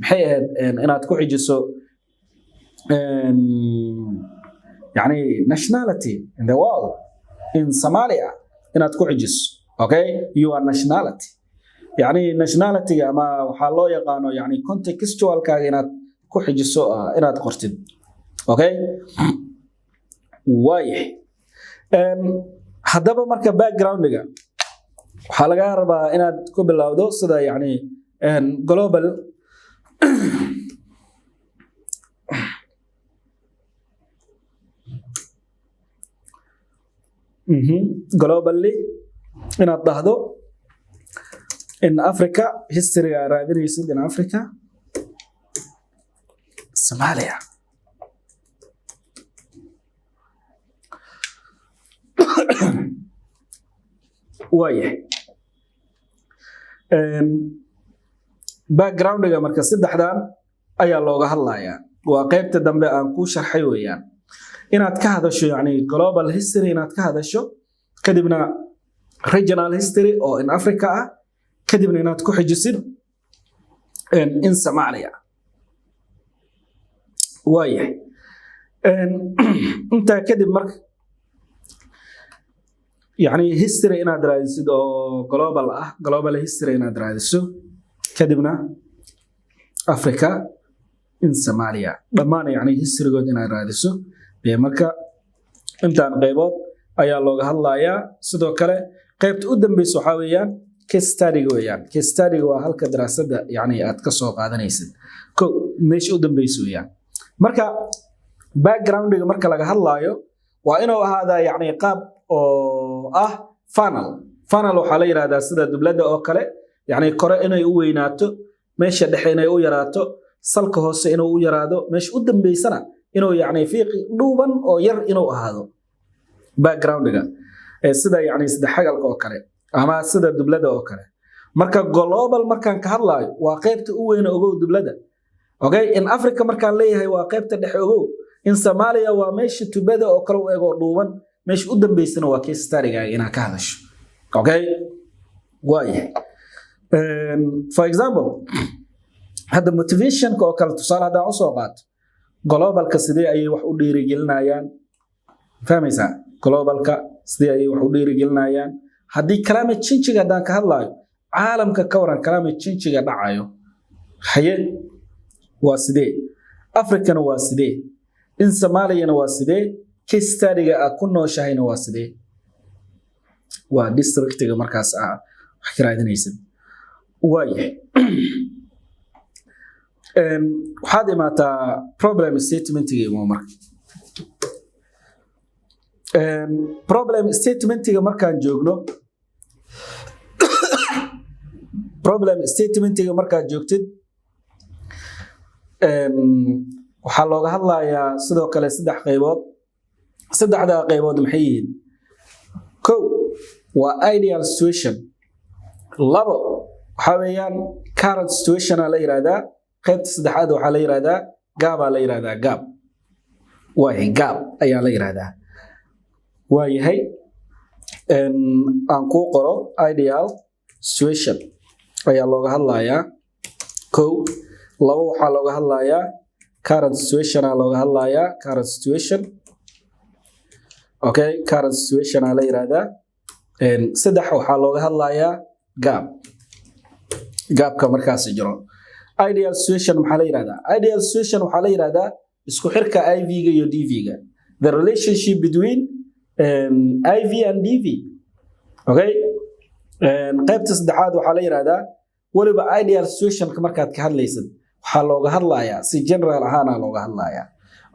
maxay ahayd, inaad ku xijiso yani nationality in the world, in Somalia inaad ku xijiso. Okay, your nationality, yani nationality ama waxaa loo yaqaano yani contextualkaaga inaad ku xijiso, inaad qortid. Okay, waayahay. Haddaba marka backgroundiga waxaa laga rabaa inaad ku bilowdo sida yani global. Globally inaad dhahdo, in Africa history aa raadinaysid, in Africa, Somalia. Waayahay, backgroundiga marka saddexdan ayaa looga hadlayaa, waa qaybta dambe aan kuu sharxay weeyaan. Inaad ka hadasho yani global history inaad ka hadasho, kadibna regional history oo in Africa ah, kadibna inaad ku xijisid in Somalia. Waayahay, intaa kadib marka yani history inaad raadisid oo global ah, global history inaad raadiso, kadibna Africa, in Somalia, dhammaan yani historygood inaad raadiso. Dee marka intaan qaybood ayaa looga hadlayaa. Sidoo kale qaybta u dambeysa waxaa weeyaan case study-ga weeyaan. Case study-ga waa halka daraasadda yani aad ka soo qaadanaysid ko meesha u dambeysa weeyaan. Marka backgroundiga marka laga hadlaayo waa inuu ahaadaa yani qaab oo ah funnel. Funnel waxaa la yidhahdaa sida dubladda oo kale, yani kore inay u weynaato, meesha dhexe inay u yaraato, salka hoose inuu u yaraado, meesha u dambeysana inuu yani fiiqi dhuuban oo yar inuu ahaado backgroundiga. Sida yacni saddexagalka oo kale ama sida dublada oo kale. Marka global markaan ka hadlaayo, waa qaybta u weyn, ogow, dublada. Okay, in Africa markaan leeyahay, waa qaybta dhexe, ogow. In Somalia waa meesha tubada oo kale u ego dhuuban. Meesha u dambeysana waa case study-ga inaad ka hadasho. Okay, waayahay. For example, hadda motivationka oo kale tusaale haddaan usoo qaato, globalka sidee ayay wax u dhiirigelinayaan? Fahmaysaa? Globalka sidee ayay wax u dhiirigelinayaan? Haddii climate change haddaan ka hadlaayo, caalamka ka waran climate change dhacayo? Haye, waa sidee? Africana waa sidee? In Soomaaliyana waa sidee? Case study-ga aad ku nooshahayna waa sidee? Waa districtiga markaas aa wax ka raadinaysid. Waayahay, waxaad imaataa problem statementiga. Imo marka problem statementiga markaan joogno, problem statementiga markaad joogtid, waxaa looga hadlayaa sidoo kale saddex qaybood. Saddexdaa qaybood maxay yihiin? Kow waa ideal situation, labo waxaa weeyaan current situation aa la yidhahdaa, qaybta saddexaad waxaa la yidhahdaa gap aa la yidhahdaa. Gap waayahay, gap ayaa la yidhahdaa. Waayahay, aan kuu qoro. Ideal situation ayaa looga hadlayaa kow. Labo waxaa looga hadlayaa current situation aa looga hadlayaa, current situation. Okay, current situation aa la yidhahdaa. Saddex waxaa looga hadlayaa gap, gapka markaasi jiro. Ideal situation maxaa la yidhahdaa? Ideal situation waxaa la yidhahdaa isku xirka IV-ga iyo DV-ga, the relationship between IV and DV. Okay, qaybta saddexaad waxaa la yidhahdaa, weliba ideal situationka markaad ka hadlaysid, waxaa looga hadlayaa si general ahaana looga hadlayaa.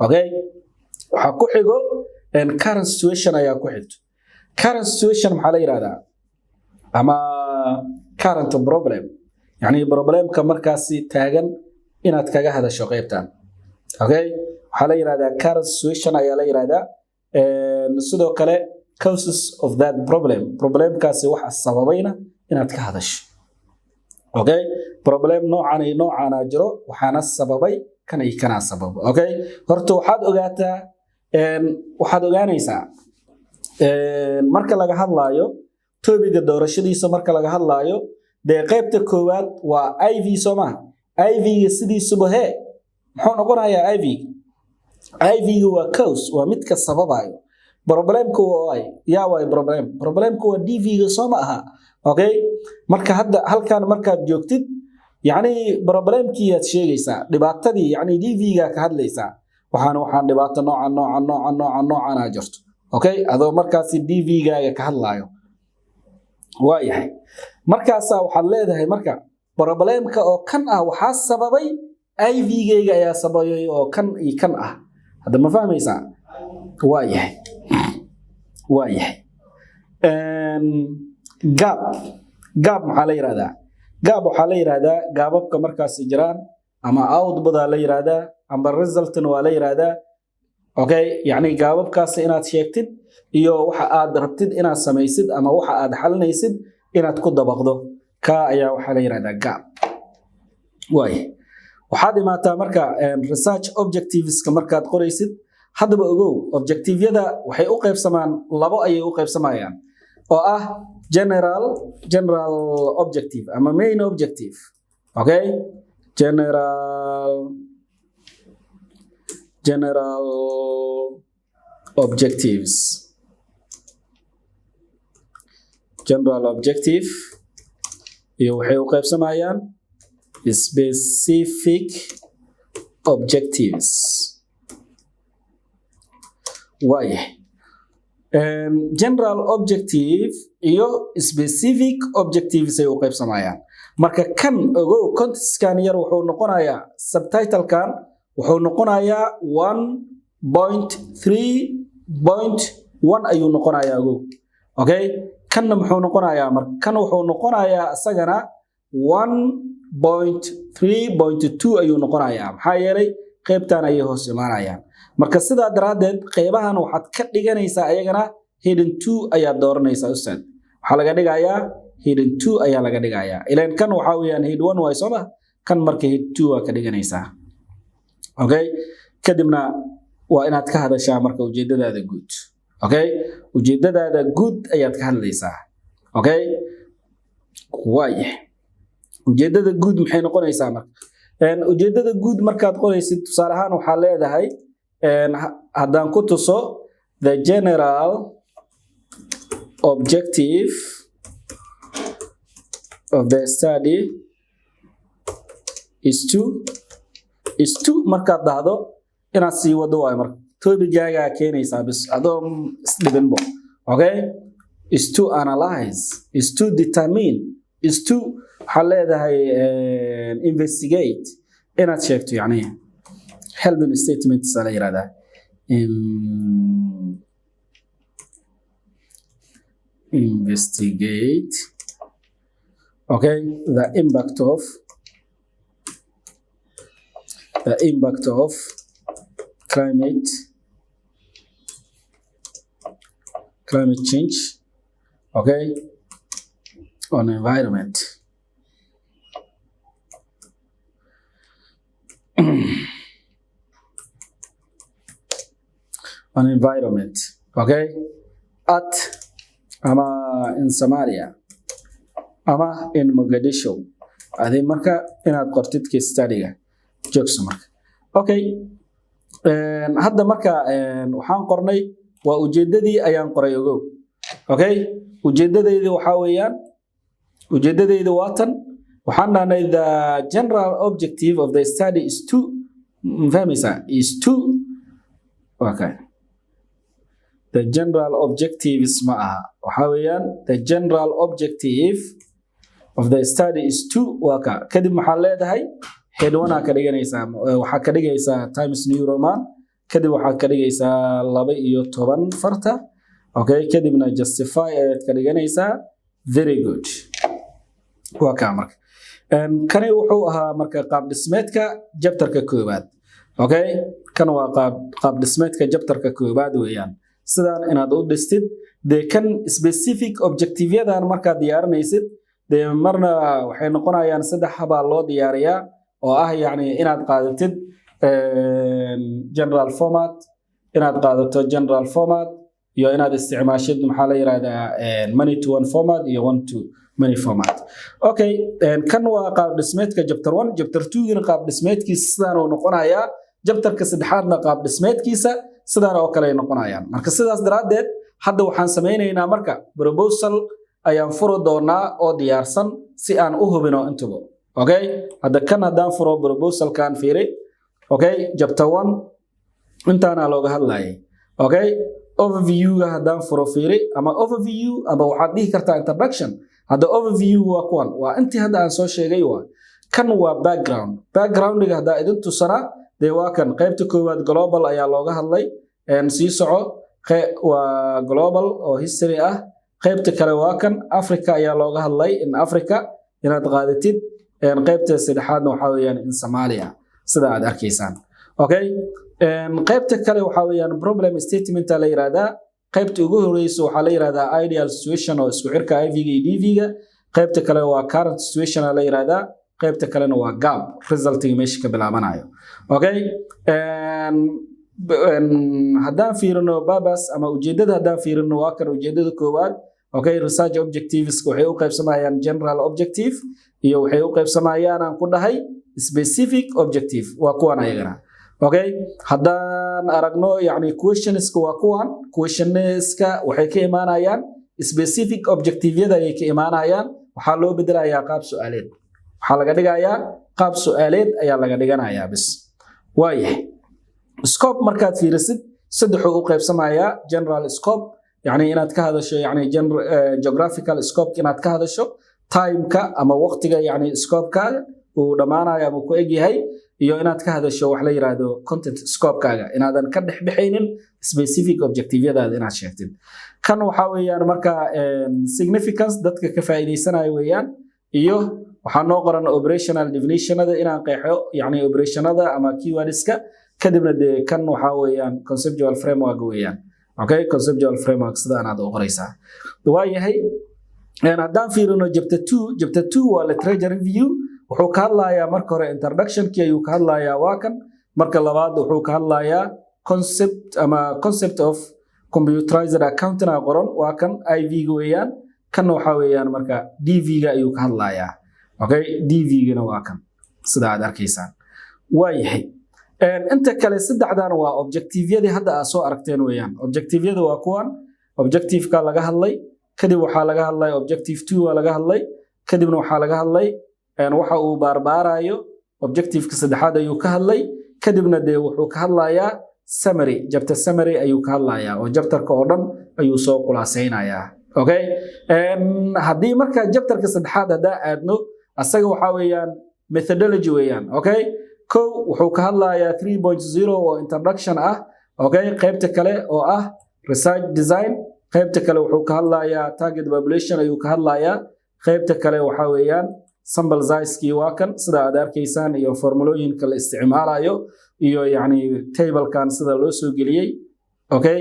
Okay, waxaa ku xigo current situation ayaa ku xigto. Current situation maxaa la yidhahdaa? Ama current problem, yani problemka markaasi taagan inaad kaga hadasho qaybtan. Okay, waxaa la yidhahdaa current situation ayaa la yidhahdaa. Sidoo kale causes of that problem, problemkaasi waxa sababayna inaad ka hadasho. Okay, problem noocan iyo noocaana jiro, waxaana sababay kan iyo kanaa sababo. Okay, horta waxaad ogaataa, waxaad ogaanaysaa, marka laga hadlaayo topicga doorashadiisa, marka laga hadlaayo dee qaybta koowaad waa IV, soo maaha? IV-ga sidiisuba hee muxuu noqonayaa IV? IV-ga waa cause, waa midka sababayo problemka. Waa yaa waay problem? Problemka waa DV-ga, soo ma aha? Okay, marka hadda halkan markaad joogtid, yacni problemkii aad sheegaysaa, dhibaatadii, yacni DV-ga ka hadlaysaa. Waxaan dhibaato noocan noocan noocan noocan noocanaa jirto. Okay, adoo markaasi DV-gaaga ka hadlaayo. Waayahay, markaasaa waxaad leedahay marka problemka oo kan ah waxaa sababay IV-gayga ayaa sababay oo kan iyo kan ah. Hadda ma fahmaysaa? Waayahay, waayahay. Gap, gap maxaa la yidhahdaa? Gap waxaa la yidhahdaa gapabka markaasi jiraan, ama output-aa la yidhahdaa ama resultna waa la yidhahdaa. Okay, yacni gapabkaasi inaad sheegtid iyo waxa aad rabtid inaad samaysid ama waxa aad xalinaysid inaad ku dabaqdo, ka ayaa waxaa la yidhahdaa gap. Waay, waxaad imaataa marka research objectiveska markaad qoraysid. Haddaba ogow, objectiveyada waxay u qaybsamaan, labo ayay u qaybsamayaan, oo ah general objective ama main objective. Okay, general objectives, general objective, iyo waxay u qaybsamayaan specific objectives. Waayahay, general objective iyo specific objectives ay u qaybsamayaan. Marka kan ogow, contentskan yar wuxuu noqonayaa, subtitlekan wuxuu noqonayaa 1.3.1 ayuu noqonayaa, ogow. Okay, kanna muxuu noqonayaa? Marka kan wuxuu noqonayaa isagana 1.3.2 ayuu noqonayaa. Maxaa yeelay qaybtan ayay hoos imaanayaan. Marka sidaa daraaddeed qaybahan waxaad ka dhiganaysaa ayagana. Heading 2 ayaad dooranaysaa, ustaad. Waxaa laga dhigayaa heading 2 ayaa laga dhigayaa, ilan kan waxaa weeyaan head 1 waay, sooma? Kan marka head 2 waa ka dhiganaysaa. Okay, kadibna waa inaad ka hadashaa marka ujeedadaada guud. Okay, ujeedadaada guud ayaad ka hadlaysaa. Okay, waaya, ujeedada guud maxay noqonaysaa marka? Ujeedada guud markaad qoraysid, tusaale ahaan, waxaa leedahay, haddaan ku tuso, the general objective of the study is to markaad dhahdo, inaad sii wado waayo. Marka topicgaagaa keenaysaa bis, adoo isdhibinbo. Okay, is to analyze, is to determine, is to, waxaad leedahay, investigate, inaad sheegto, yani helping statements la yiraahdaa. Investigate, okay, the impact of climate change, okay, on environment okay, at ama in Somalia ama in Mogadishu. Adi marka inaad qortid case study-ga joogso marka. Okay, hadda marka waxaan qornay waa ujeedadii ayaan qoray, ogow. Okay, ujeedadeydii waxaa weeyaan, ujeedadeyda waa tan. Waxaan dhahnay the general objective of the study is to, ma fahmaysaa, is to, okay, the general objectives ma aha, waxaa weeyaan the general objective of the study is to, waa ka. Kadib maxaa leedahay? Head one aa ka dhiganaysaa, waxaa ka dhigaysaa Times New Roman, kadib waxaad ka dhigaysaa 12 farta. Okay, kadibna justify ayaad ka dhiganaysaa. Very good, waa kaa. Marka kani wuxuu ahaa marka qaab dhismeedka chapterka koowaad. Okay, kan waa qaab dhismeedka chapterka koowaad weeyaan, sidaan inaad u dhistid. Dee kan specific objectiveyadan markaad diyaarinaysid, dee marna waxay noqonayaan saddex habaa loo diyaariyaa, oo ah yacni inaad qaadatid general format, inaad qaadato general format, iyo inaad isticmaashid, maxaa la yiraahdaa, many to one format iyo one to many format. Okay, kan waa qaab dhismeedka chapter 1. Chapter 2 gina qaab dhismeedkiisa sidaan uu noqonayaa. Chapterka saddexaadna qaab dhismeedkiisa sidaan oo kale ay noqonayaan. Marka sidaas daraaddeed hadda waxaan samaynaynaa marka proposal ayaan furi doonaa oo diyaarsan, si aan u hubino intuba. Okay, hadda kan haddaan furo proposalkan, fiiri. Okay, chapter 1 intaana looga hadlayay. Okay, overview-ga haddaan furo, fiiri, ama overview ama waxaad dhihi kartaa introduction. Hadda overview waa kuwan, waa intii hadda aan soo sheegay. Waa kan, waa background. Backgroundiga haddaa idin tusana, dee waa kan. Qaybta koowaad global ayaa looga hadlay. Sii soco, waa global oo history ah. Qaybta kale waa kan, Africa ayaa looga hadlay, in Africa inaad qaadatid. Qaybta saddexaadna waxaa weeyaan in Somalia, sida aad arkaysaan. Okay, qaybta kale waxaa weeyaan problem statement la yiraahdaa. Qaybta ugu horeysa waxaa la yiraahdaa ideal situation, oo isku xirka IV-ga iyo DV-ga. Qaybta kale waa current situation la yiraahdaa. Qaybta kalena waa gap, resultiga meesha ka bilaabanayo. Okay, haddaan fiirino purpose ama ujeedada, haddaan fiirino, waa kan ujeedada koowaad. Okay, research objectives waxay u qaybsamayaan general objective iyo waxay u qaybsamayaan, aan ku dhahay, specific objective. Waa kuwan ayagana. Okay, haddaan aragno, yani questionska waa kuwan. Questionska waxay ka imaanayaan specific objectiveyada ayay ka imaanayaan. Waxaa loo bedelayaa qaab su'aaleed, waxaa laga dhigayaa qaab su'aaleed ayaa laga dhiganayaa bis. Waayahay, scope markaad fiirisid, saddexuu u qaybsamayaa: general scope, yani inaad ka hadasho, yani geographical scope inaad ka hadasho, timeka ama waqtiga, yani scopekaaga uu dhammaanayo ama ku egyahay, iyo inaad ka hadasho wax la yiraahdo content scopekaaga, inaadan ka dhex bixaynin specific objectiveyadaada inaad sheegtid. Kan waxaa weeyaan marka significance, dadka ka faa'iidaysanayo weeyaan. Iyo waxaa noo qoran operational definitionada, inaan qeexo yani operationada ama keywordska. Kadibna dee kan waxaa weeyaan conceptual framework weeyaan. Okay, conceptual framework sidaan aad u qoraysaa. Waayahay, haddaan fiirino chapter 2, chapter 2 waa literature review. Wuxuu ka hadlayaa marka hore introductionkii ayuu ka hadlayaa, waa kan. Marka labaad wuxuu ka hadlayaa concept ama concept of computerized accounting a qoran, waa kan, IV-ga weeyaan. Kanna waxaa weeyaan marka DV-ga ayuu ka hadlayaa. Okay, DV-gana waa kan, sida aad arkaysaan. Waayahay, inta kale saddexdan waa objectiveyadii hadda aad soo aragteen weeyaan. Objectiveyada waa kuwan. Objectiveka laga hadlay, kadib waxaa laga hadlay objective 2 waa laga hadlay, kadibna waxaa laga hadlay waxa uu baarbaarayo, objectiveka saddexaad ayuu ka hadlay, kadibna dee wuxuu ka hadlayaa summary, chapter summary ayuu ka hadlayaa oo chapterka oo dhan ayuu soo khulaasaynayaa. Okay, haddii marka chapterka saddexaad haddaa aadno, asaga waxaa weeyaan methodology weeyaan. Okay, kow wuxuu ka hadlayaa 3.0 oo introduction ah. Okay, qaybta kale oo ah research design, qaybta kale wuxuu ka hadlayaa target population ayuu ka hadlayaa, qaybta kale waxaa weeyaan sample size-kii, waa kan sida aad arkaysaan, iyo formulooyinka la isticmaalayo iyo yacni tablekan sida loo soo geliyey. Okay,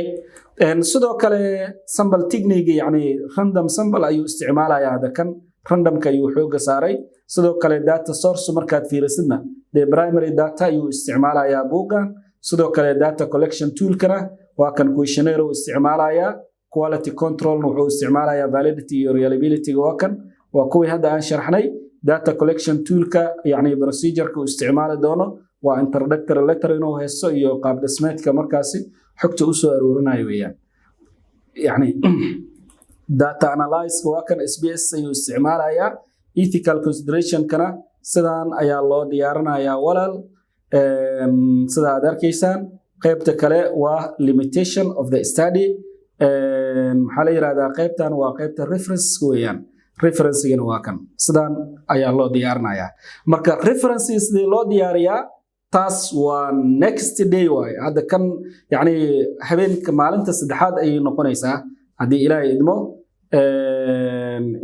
sidoo kale sample technique, yacni random sample ayuu isticmaalayaa. Hadda kan randomka ayuu xooga saaray. Sidoo kale data source markaad fiirisidna, dee primary data ayuu isticmaalayaa buuggan. Sidoo kale data collection toolkana waa kan, questionnaire uu isticmaalayaa. Quality controlna wuxuu isticmaalayaa validity iyo reliability, waa kan, waa kuwii hadda aan sharxnay. Data collection toolka, yacni procedureka uu isticmaali doono waa introductory letter inuu haysto iyo qaab dhismeedka markaasi xogta u soo aruurinayo weeyaan. Yacni data analysis waa kan, SPSS ayuu isticmaalayaa. Ethical considerationkana sidaan ayaa loo diyaarinayaa, walaal, sida aad arkaysaan. Qaybta kale waa limitation of the study. Maxaa la yirahdaa, qaybtan waa qaybta reference weeyaan. Referencigana waa kan, sidaan ayaa loo diyaarinayaa. Marka references sidii loo diyaariyaa, taas waa next day waaye. Hadda kan yacni habeenka maalinta saddexaad ayay noqonaysaa haddii Ilaahay idmo,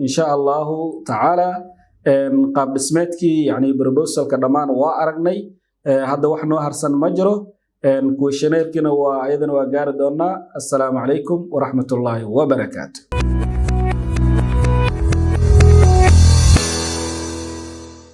insha Allahu tacaala. Qaab dhismeedkii, yacni proposalka, dhammaan waa aragnay. Hadda wax noo harsan ma jiro. Questionnaire-kiina waa ayadana waa gaari doonaa. Assalaamu calaykum waraxmatullaahi wabarakaatu.